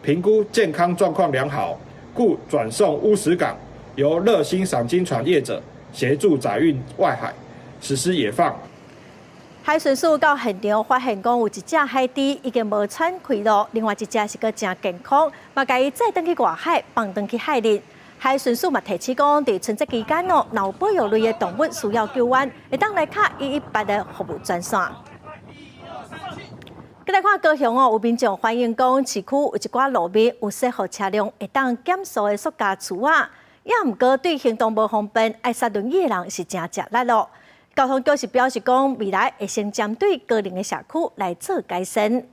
評估健康狀況良好，故轉送烏石港，由熱心賞鯨船業者協助載運外海，實施野放。海巡署到現場發現，講有一隻海豬已經無喘氣囉，另外一隻是閣誠健康，嘛共伊載轉去外海，放轉去海裡。海巡署嘛提醒講，佇春節期間哦，若有保育類的動物需要救援，會當來敲118的服務專線。閣來看高雄哦，有民眾反映講，市區有一寡路面有設予車輛會當減速的塑膠柱仔，也毋過對行動無方便、愛剎輪椅的人是誠吃力囉。交通局是表示講，未來會先針對高齡的社區來做改善。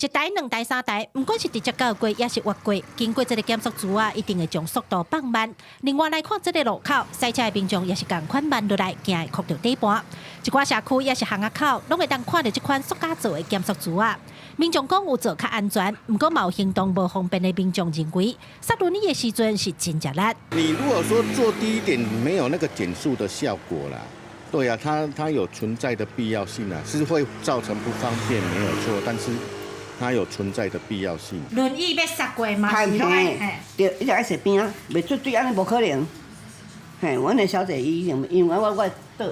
一台、兩台、三台，毋管是直接轎過，抑是越過，經過這个減速柱仔，一定會將速度放慢。另外來看這个路口，駛車的民眾也是仝款慢落來，驚會磕著底盤。一寡社區抑是巷仔口，攏會當看著這款塑膠做的減速柱仔。民眾講有做較安全，毋過嘛有行動無方便的民眾認為，剎輪椅的時陣是真吃力。你如果說做低一點，沒有那個減速的效果啦。對啊，它有存在的必要性啊，是會造成不方便，沒有錯，但是它有存在的必要性。輪椅欲剎過嘛是攏愛，對，伊就愛踅邊仔，袂絕對按呢無可能。嘿，阮的小姐伊因為我倒，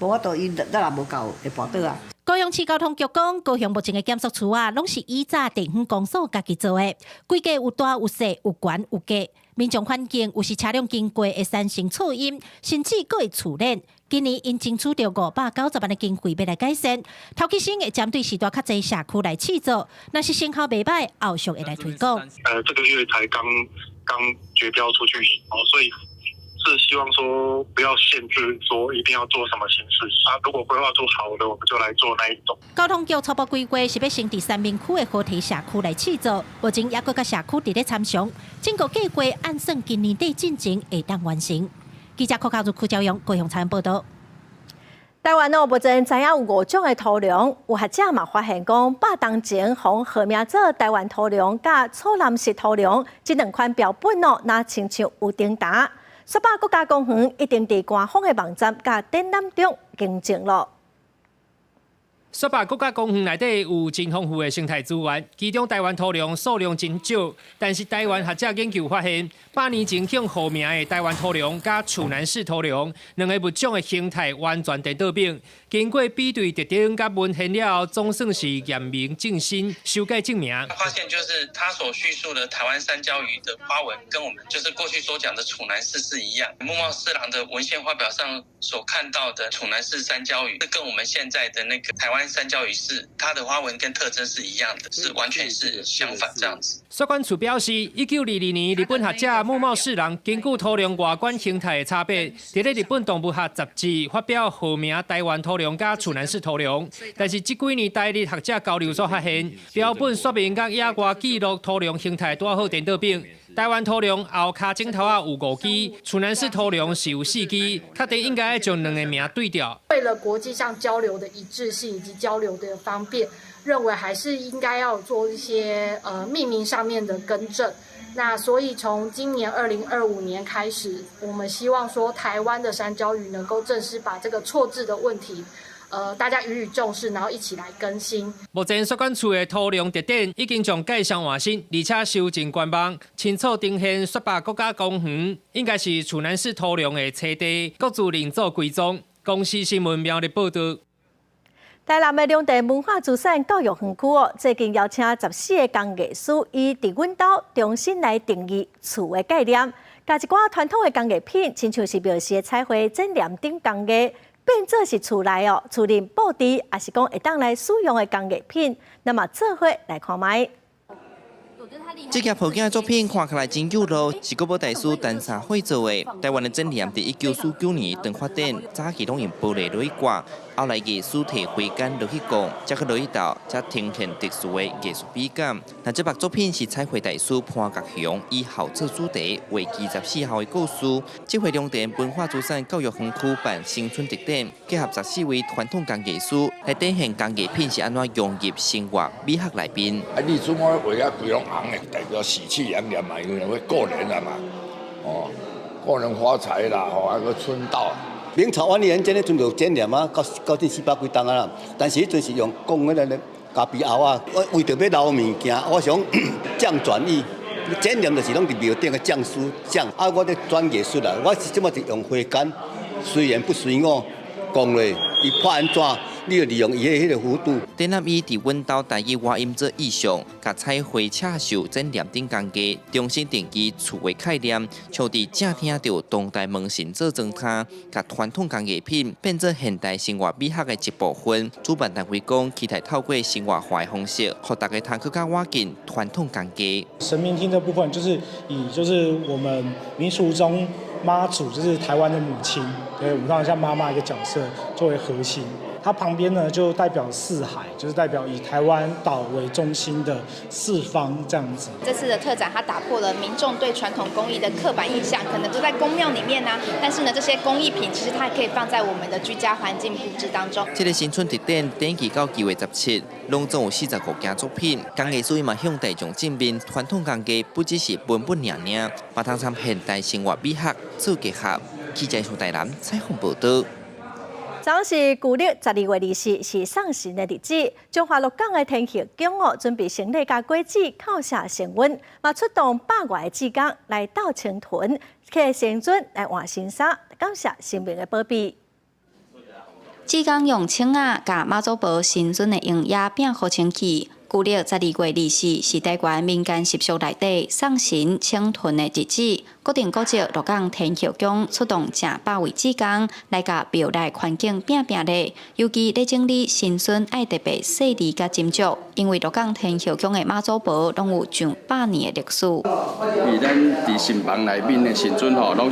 無法度，伊力也無夠，會跋倒啊。高雄市交通局講，高雄目前的減速柱仔，攏是以早地方公所家己做的，規格有大有細，有懸有低。民眾反映有時車輛經過會產生噪音，甚至閣會觸電。今年𪜶爭取著590萬的經費欲來改善，頭起先會針對時代較濟社區來試做，若是成效袂䆀，後續會來推廣。這個月才剛剛決標出去，哦，所以是希望說不要限制，說一定要做什麼形式啊。如果規劃出好的，我們就來做那一種。交通局初步規劃是欲先佇三民區的河堤社區來試做，目前猶閣佮社區佇咧參詳，整個計劃按算今年底進前會當完成。記者柯教育、柯昭陽高雄採訪報導。台灣哦，目前知影有五種的土龍，有學者嘛發現講，100冬前予號名做台灣土龍佮楚南氏土龍這兩款標本哦，若親像有重疊。雪霸國家公園已經佇官方的網站佮展覽中更正囉。雪霸國家公園內底有真豐富的生態資源，其中台灣土龍數量真少。但是台灣學者研究發現，100年前向號名的台灣土龍佮楚南氏土龍兩个物種的形態完全顛倒反。經過比對特徵佮文獻了後，總算是驗明正身，修改正名。發現就是他所敘述的台灣山椒魚的花紋，跟我們就是過去所講的楚南氏是一樣。木茂侍郎的文獻發表上所看到的楚南氏山椒魚，跟我們現在的那個台灣山椒魚是它的花紋跟特徵是一樣的，是完全是相反這樣子。雪管處表示，1922年，日本學者木茂侍郎根據土龍外觀形態的差別，佇咧日本動物學雜誌發表號名台灣土龍佮楚南氏土龍。但是這幾年台日學者交流所發現，標本說明佮野外記錄土龍形態拄好顛倒反。台灣土龍後跤指頭仔有五支，楚南氏土龍是有四支，確定應該將兩个名對調。為了國際上交流的一致性以及交流的方便，認為還是應該要做一些命名上面的更正。那所以從今年2025年開始，我們希望說台灣的山椒魚能夠正式把這個錯字的問題，大家予以重視，然後一起來更新。目前雪管處的土龍特展已經將介紹換新，而且修正官網，清楚呈現雪霸國家公園應該是楚南氏土龍的棲地，各自另做歸宗。公視新聞苗栗報導。台南的兩地文化資產教育園區哦，最近邀請14个工藝師，以佇阮兜重新來定義厝的概念，共一寡傳統的工藝品，親像是廟時的彩繪、剪黏等工藝，變做是厝內哦，厝內布置，抑是講會當來使用的工藝品，那麼做伙來看覓。這件布景的作品看起來真有路，是國寶大師陳三惠做的。台灣的剪黏佇1949年當發展，早期攏用玻璃落去掛，後來藝師提火鉸落去摃，才閣落去鬥，才呈現特殊的藝術美感。那這幅作品是彩繪大師潘國雄以孝做主題，為期14孝的故事。這回龍田文化資產教育園區辦新春特展，結合14位傳統工藝師來展現工藝品是按怎融入生活美學內面。啊，你怎麼畫啊規攏紅的，代表喜氣洋洋嘛，因為會過年啦嘛，哦，過年發財啦，吼，啊閣春到。明朝萬曆年間咧，陣就剪黏啊，到到這400幾冬啊啦。但是彼陣是用講彼个咖啡甌仔，我為著欲留物件，我想將轉意，剪黏就是攏佇廟頂的匠師匠，啊，我咧轉藝術啦，我是這麼是用花間，隨緣不隨我，講咧，伊拍按怎，你就利用伊的彼個弧度。展覽以佇阮兜台語倚音做意象，共彩繪、刺繡、剪黏等工藝，重新定義厝的概念，像佇正廳就當代門神做裝奀，共傳統工藝品變做現代生活美學的一部分。主辦單位講，期待透過生活化的方式，予大家通閣較倚近傳統工藝。神明廳這部分就是以就是我們民俗中媽祖，就是台灣的母親，對，我們當然像媽媽一個角色作為核心。它旁邊呢就代表四海，就是代表以台灣島為中心的四方這樣子。這次的特展，它打破了民眾對傳統工藝的刻板印象，可能都在宮廟裡面啊。但是呢，這些工藝品其實它還可以放在我們的居家環境佈置當中。這個新春特展，展期到9月17，攏總有45件作品。工藝師嘛向大眾證明，傳統工藝不只是文本爾爾，嘛通參現代生活美學做結合。記者從台南採訪報導。昨是舊曆12月24，是送神的日子。彰化鹿港的天后宮哦，準備牲禮佮果子叩謝神恩，嘛出動百外个志工來鬥清囤，替神尊來換新衫，感謝神明的保庇。志工用銃仔共媽祖婆神尊的榮耀摒予清氣。舊曆12月24是台灣民間習俗內底送神請屯的日子。國定古蹟鹿港天后宮出動成百位志工來共廟內環境摒摒咧，尤其咧整理神尊愛特別細膩佮斟酌，因為鹿港天后宮的媽祖婆攏有上百年的歷史。佇咱佇神房內面的神尊吼，攏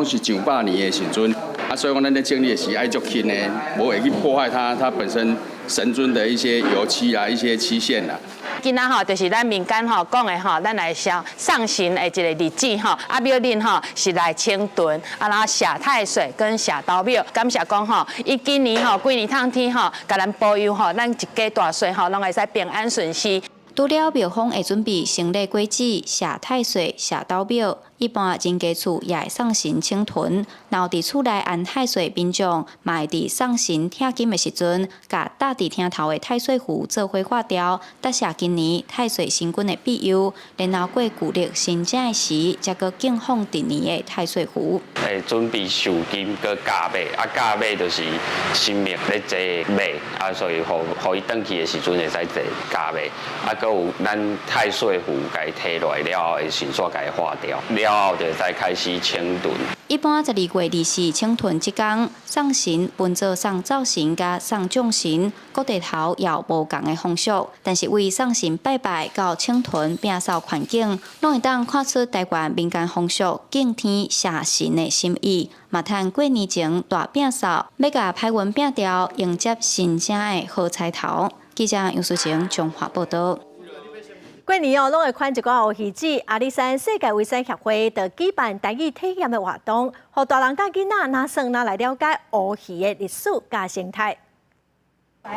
是上百年的神尊，啊，所以講咱咧整理的時愛足輕的，無會去破壞它本身神尊的一些油漆啊，一些漆線啦。今仔吼就是咱民間吼講的吼，咱來送送神的一個日子吼，啊廟恁吼是來清囤，啊然後寫太歲跟寫斗廟，感謝講吼，伊今年吼幾年通天吼，共咱保佑吼，咱一家大細吼攏會使平安順遂。除了廟方會準備牲禮果子、寫太歲、寫斗廟，一般人家厝也會送神請囤。若有佇厝內安太歲民眾，嘛會佇送神聽經的時陣，共搭佇廳頭的太歲符做伙化掉，答謝今年太歲神君的庇佑。然後過舊曆新正的時，才閣敬奉歷年的太歲符。會準備壽金閣駕馬，啊駕馬就是神明咧坐馬，啊所以予予伊轉去的時陣會使坐駕馬，啊閣有咱太歲符共伊提落來了後，會迅速共伊化掉，了後就會使開始清囤。一般12月24請囤這工，送神分做送灶神佮送眾神，各地頭也有無仝的風俗。但是為送神拜拜到請囤摒掃環境，攏會當看出台灣民間風俗敬天謝神的心意。嘛趁過年前大摒掃，欲共歹運摒掉，迎接新正的好彩頭。記者楊淑晴彰化報導。過年哦，攏會款一寡烏魚子。阿里山世界遺產協會就舉辦台語體驗的活動，予大人佮囡仔若耍若來了解烏魚的歷史佮生態。這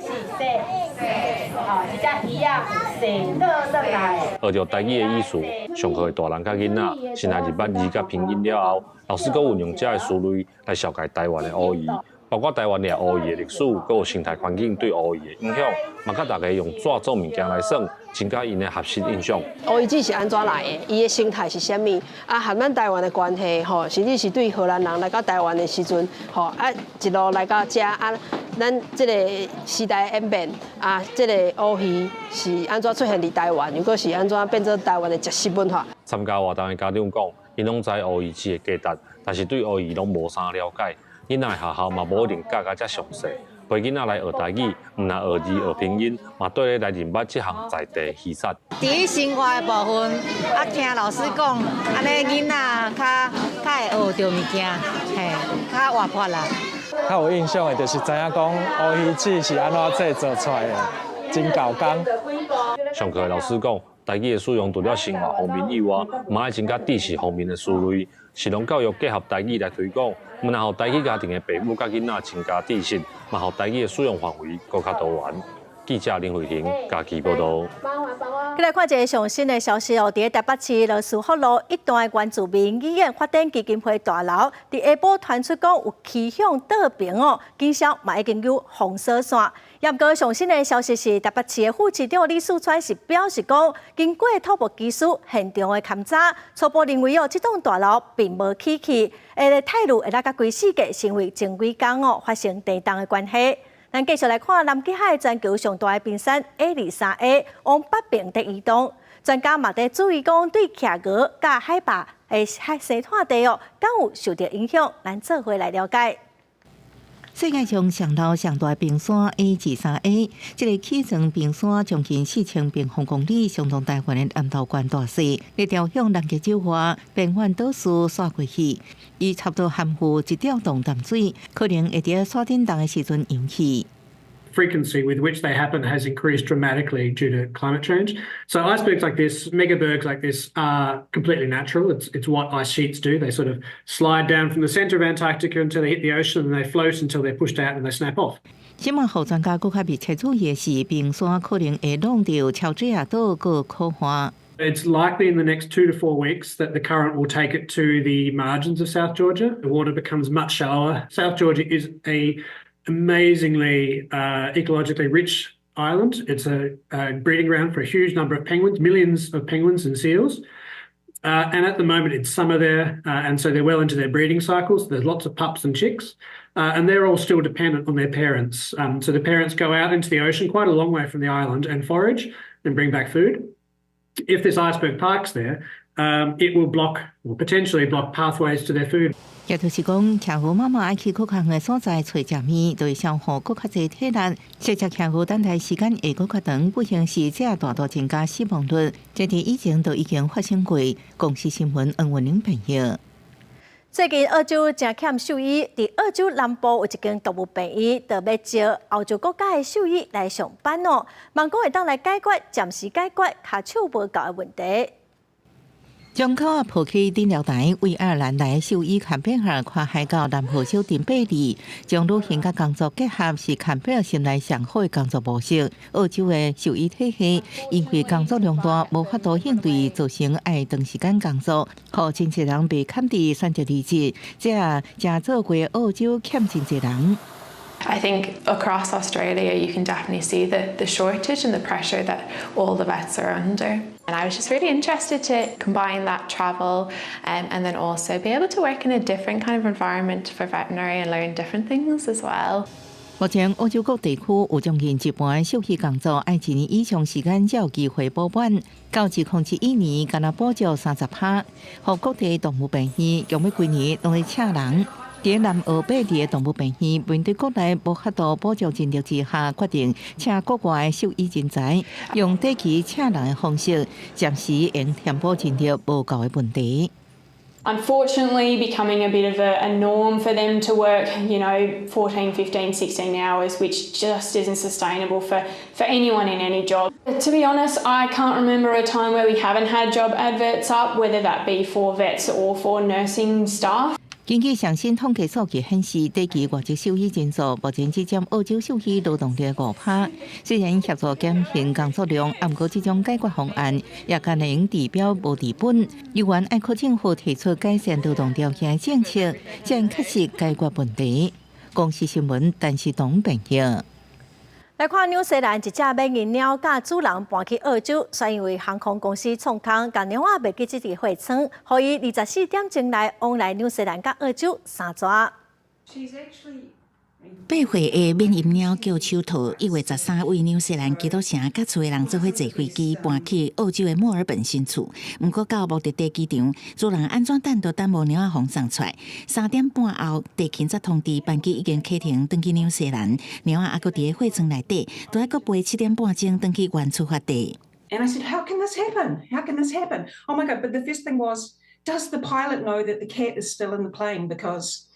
是踅，哦，這隻魚仔踅倒轉來。學著台語的意思，上課的大人佮囡仔，先來認捌字佮拼音了後，老師閣運用這个思維來紹介台灣的烏魚。包括台灣掠烏魚的歷史，閣有生態環境對烏魚的影響，嘛佮大家用紙做物件來耍，增加𪜶的學習印象。烏魚子是按怎來的？伊的生態是啥物？啊，和咱台灣的關係吼，甚至是對荷蘭人來到台灣的時陣，吼啊一路來到遮啊，咱這个時代演變啊，這个烏魚是按怎出現佇台灣，又閣是按怎變做台灣的食食文化？參加活動的家長講，𪜶攏知烏魚子的價值，但是對烏魚攏無啥了解。囡仔的學校嘛無一定教甲遮詳細，陪囡仔來學台語，毋但學字學拼音，嘛綴咧來認捌這項在地魚產。佇生活的部分，啊，聽老師講，按呢囡仔較較會學著物件，嘿，較活潑啦。較有印象的就是知影講烏魚子是按怎製作出來的，真𠢕工。上課的老師講，台語的使用除了生活方面以外，嘛愛增加知識方面的思維，食農教育結合台語來推廣。毋但予台語家庭的爸母佮囡仔增加知識，嘛予台語的使用範圍閣較多元。記者林慧婷家己報道。來看一个上新的消息哦，佇台北市羅斯福路一段的原住民語言發展基金會大樓，佇下晡傳出講有起向倒爿哦，警消嘛已經有封鎖線。毋過上新的消息是，台北市的副市長李四川是表示講，經過土木技師現場的勘查，初步認為哦，這棟大樓並無起去，會態度會來佮規世界成為前幾工哦發生地動的關係。咱繼續來看南極海全球上大的冰山 A 23A 往北邊佇移動，專家嘛佇注意講，對企鵝佮海豹的海生態地哦，敢有受著影響？咱做伙來了解。世界上上老上大冰山 A 23A，這个起層冰山將近4000平方公里，相當台灣的南投縣大細。這條向南極洲外邊緣島嶼徙過去，伊差不多含有一兆噸淡水，可能會佇山頂凍的時陣融去。 Frequency with which they happen has increased dramatically due to climate change. So icebergs like this, megabergs like this, are completely natural. It's what ice sheets do. They sort of slide down from the center of Antarctica until they hit the ocean, and they float until they're pushed out and they snap off. 這馬予專家閣較密切注意的是，冰山可能會弄著喬治亞島閣可岸。 It's likely in the next 2 to 4 weeks that the current will take it to the margins of South Georgia. The water becomes much shallower. South Georgia is a amazingly ecologically rich island. It's a breeding ground for a huge number of penguins, millions of penguins and seals. And at the moment, it's summer there, and so they're well into their breeding cycles. There's lots of pups and chicks, and they're all still dependent on their parents. So the parents go out into the ocean quite a long way from the island and forage and bring back food. If this iceberg parks there, it will block or potentially block pathways to their food. 也就是講，企鵝媽媽愛去閣較遠的所在揣食物，就會消耗閣較濟體力。這隻企鵝等待時間會閣較長，不幸是這大大增加死亡率。這佇以前都已經發生過。公視新聞黃文玲編譯。最近澳洲誠欠獸醫，佇澳洲南部有一間動物病院，就欲招歐洲國家的獸醫來上班哦。望講會當來解決暫時解決跤手無夠的問題。將口仔抱去診療台，為愛爾蘭來的獸醫坎貝爾跨海到南澳小鎮貝利，將旅行佮工作結合是坎貝爾心內上好的工作模式。澳洲的獸醫體系因為工作量大，無法度應對，造成愛長時間工作，予真濟人被坎佇選擇離職，這也誠做過澳洲欠真濟人。 I think across Australia you can definitely see the shortage and the pressure that all the vets are under. And I was just really interested to combine that travel and then also be able to work in a different kind of environment for veterinary and learn different things as well. 目前澳洲各地區有將近一半獸醫工作愛一年以上時間才有機會補滿，到2021年干焦補足30%。予各地動物病院用欲規年攏咧請人。佇南澳貝利的動物病院面對國內無法度補足人力之下，決定請國外獸醫人才，用短期請人的方式，暫時用填補人力無夠的問題。 Unfortunately, becoming a bit of a norm for them to work 14, 15, 16 hours, which just isn't sustainable for anyone in any job. To be honest, I can't remember a time where we haven't had job adverts up, whether that be for vets or for nursing staff. 根據上新統計數據顯示，短期外籍獸醫人數目前只佔澳洲獸醫勞動力5%。雖然協助減輕工作量，毋過這種解決方案也干焦用治標無治本。猶原愛靠政府提出改善勞動條件的政策，才能確實解決問題。公視新聞，陳世東編譯。來看紐西蘭一隻緬因貓佮主人搬去澳洲，煞因為航空公司創空，共貓仔袂記佇這個貨艙，予伊24點鐘內往來紐西蘭佮澳洲三逝。 8歲的緬因貓叫手套，1月13為紐西蘭基督城佮厝的人做伙坐飛機搬去澳洲的墨爾本新厝。毋過到目的地機場，主人按怎等都等無貓仔予送出來。3點半後，地勤才通知班機已經啟程轉去紐西蘭，貓仔猶閣佇個貨艙內底，都愛閣飛7點半鐘轉去原出發地。 And I said, "How can this happen? How can this happen? Oh my God." But the first thing was, does the pilot know that the cat is still in the plane? Because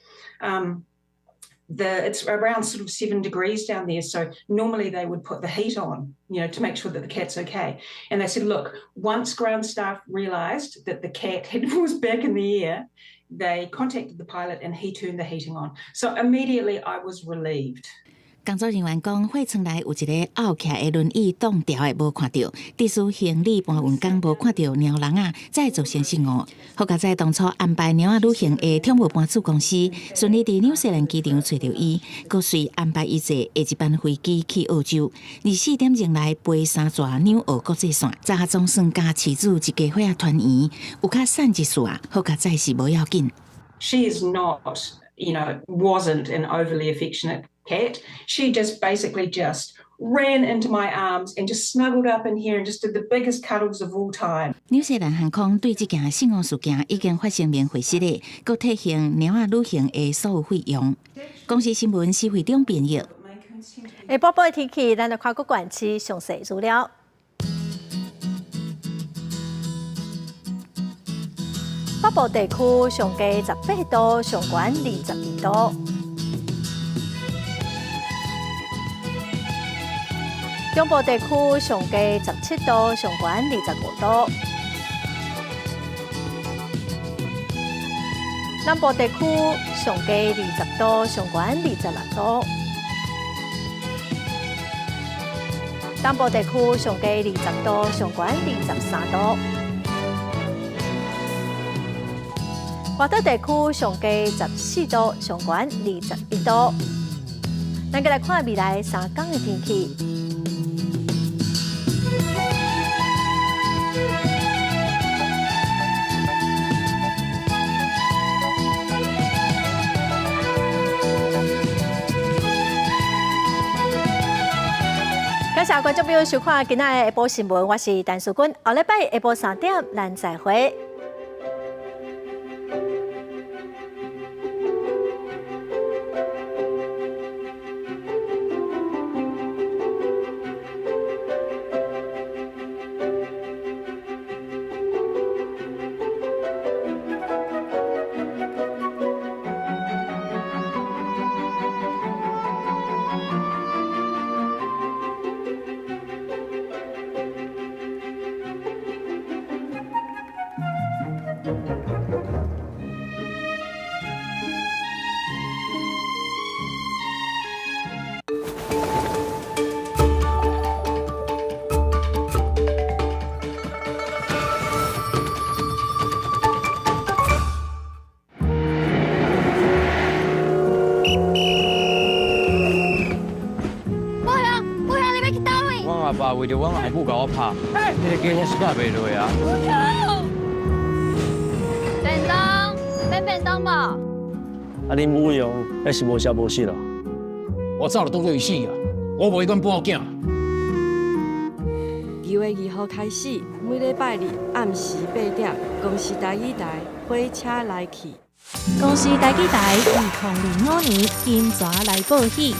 it's around sort of 7 degrees down there. So normally they would put the heat on to make sure that the cat's okay. And they said, look, once ground staff realised that the cat was back in the air, they contacted the pilot and he turned the heating on. So immediately I was relieved. 工作人員講，貨艙內有一个漚起來的輪椅擋牢的，無看著。致使行李搬運工無看著貓籠仔，才會造成失誤。好佳哉當初安排貓仔旅行的寵物搬厝公司，順利佇紐西蘭機場揣著伊，閣隨安排伊坐下一班飛機去澳洲。24點鐘內飛三逝紐澳國際線，這總算佮飼主一家伙仔團圓，有較散一絲仔，好佳哉是無要緊。 She is not, wasn't an overly affectionate cat. She just basically just ran into my arms and just snuggled up in here and just did the biggest cuddles of all time. 紐西蘭航空對這件失誤事件已經發聲明回釋咧，閣退還貓仔旅行的所有費用。公視新聞施惠中編譯。下晡的天氣，咱來看各縣市詳細資料。北部地區上低18度，上懸22度。中部地區上低17度，上懸25度。南部地區上低20度，上懸26度。東部地區上低20度，上懸23度。外島地區上低14度，上懸21度。咱閣來看未來3工的天氣。感謝觀眾朋友收看今仔的下晡新聞，我是陳淑君。後禮拜下晡3點，咱再會。母兄，你欲去佗位？阮阿爸為著阮阿母共我拍，彼个鸡我是拍袂落啊！便當，欲便當無？啊，恁母娘彼是無聲無息啦。我早就當做伊死啊！我無會管半囝。2月2號開始，每禮拜日暗時8點，公視台語台火車來去。公視台語台2025年金蛇來報喜。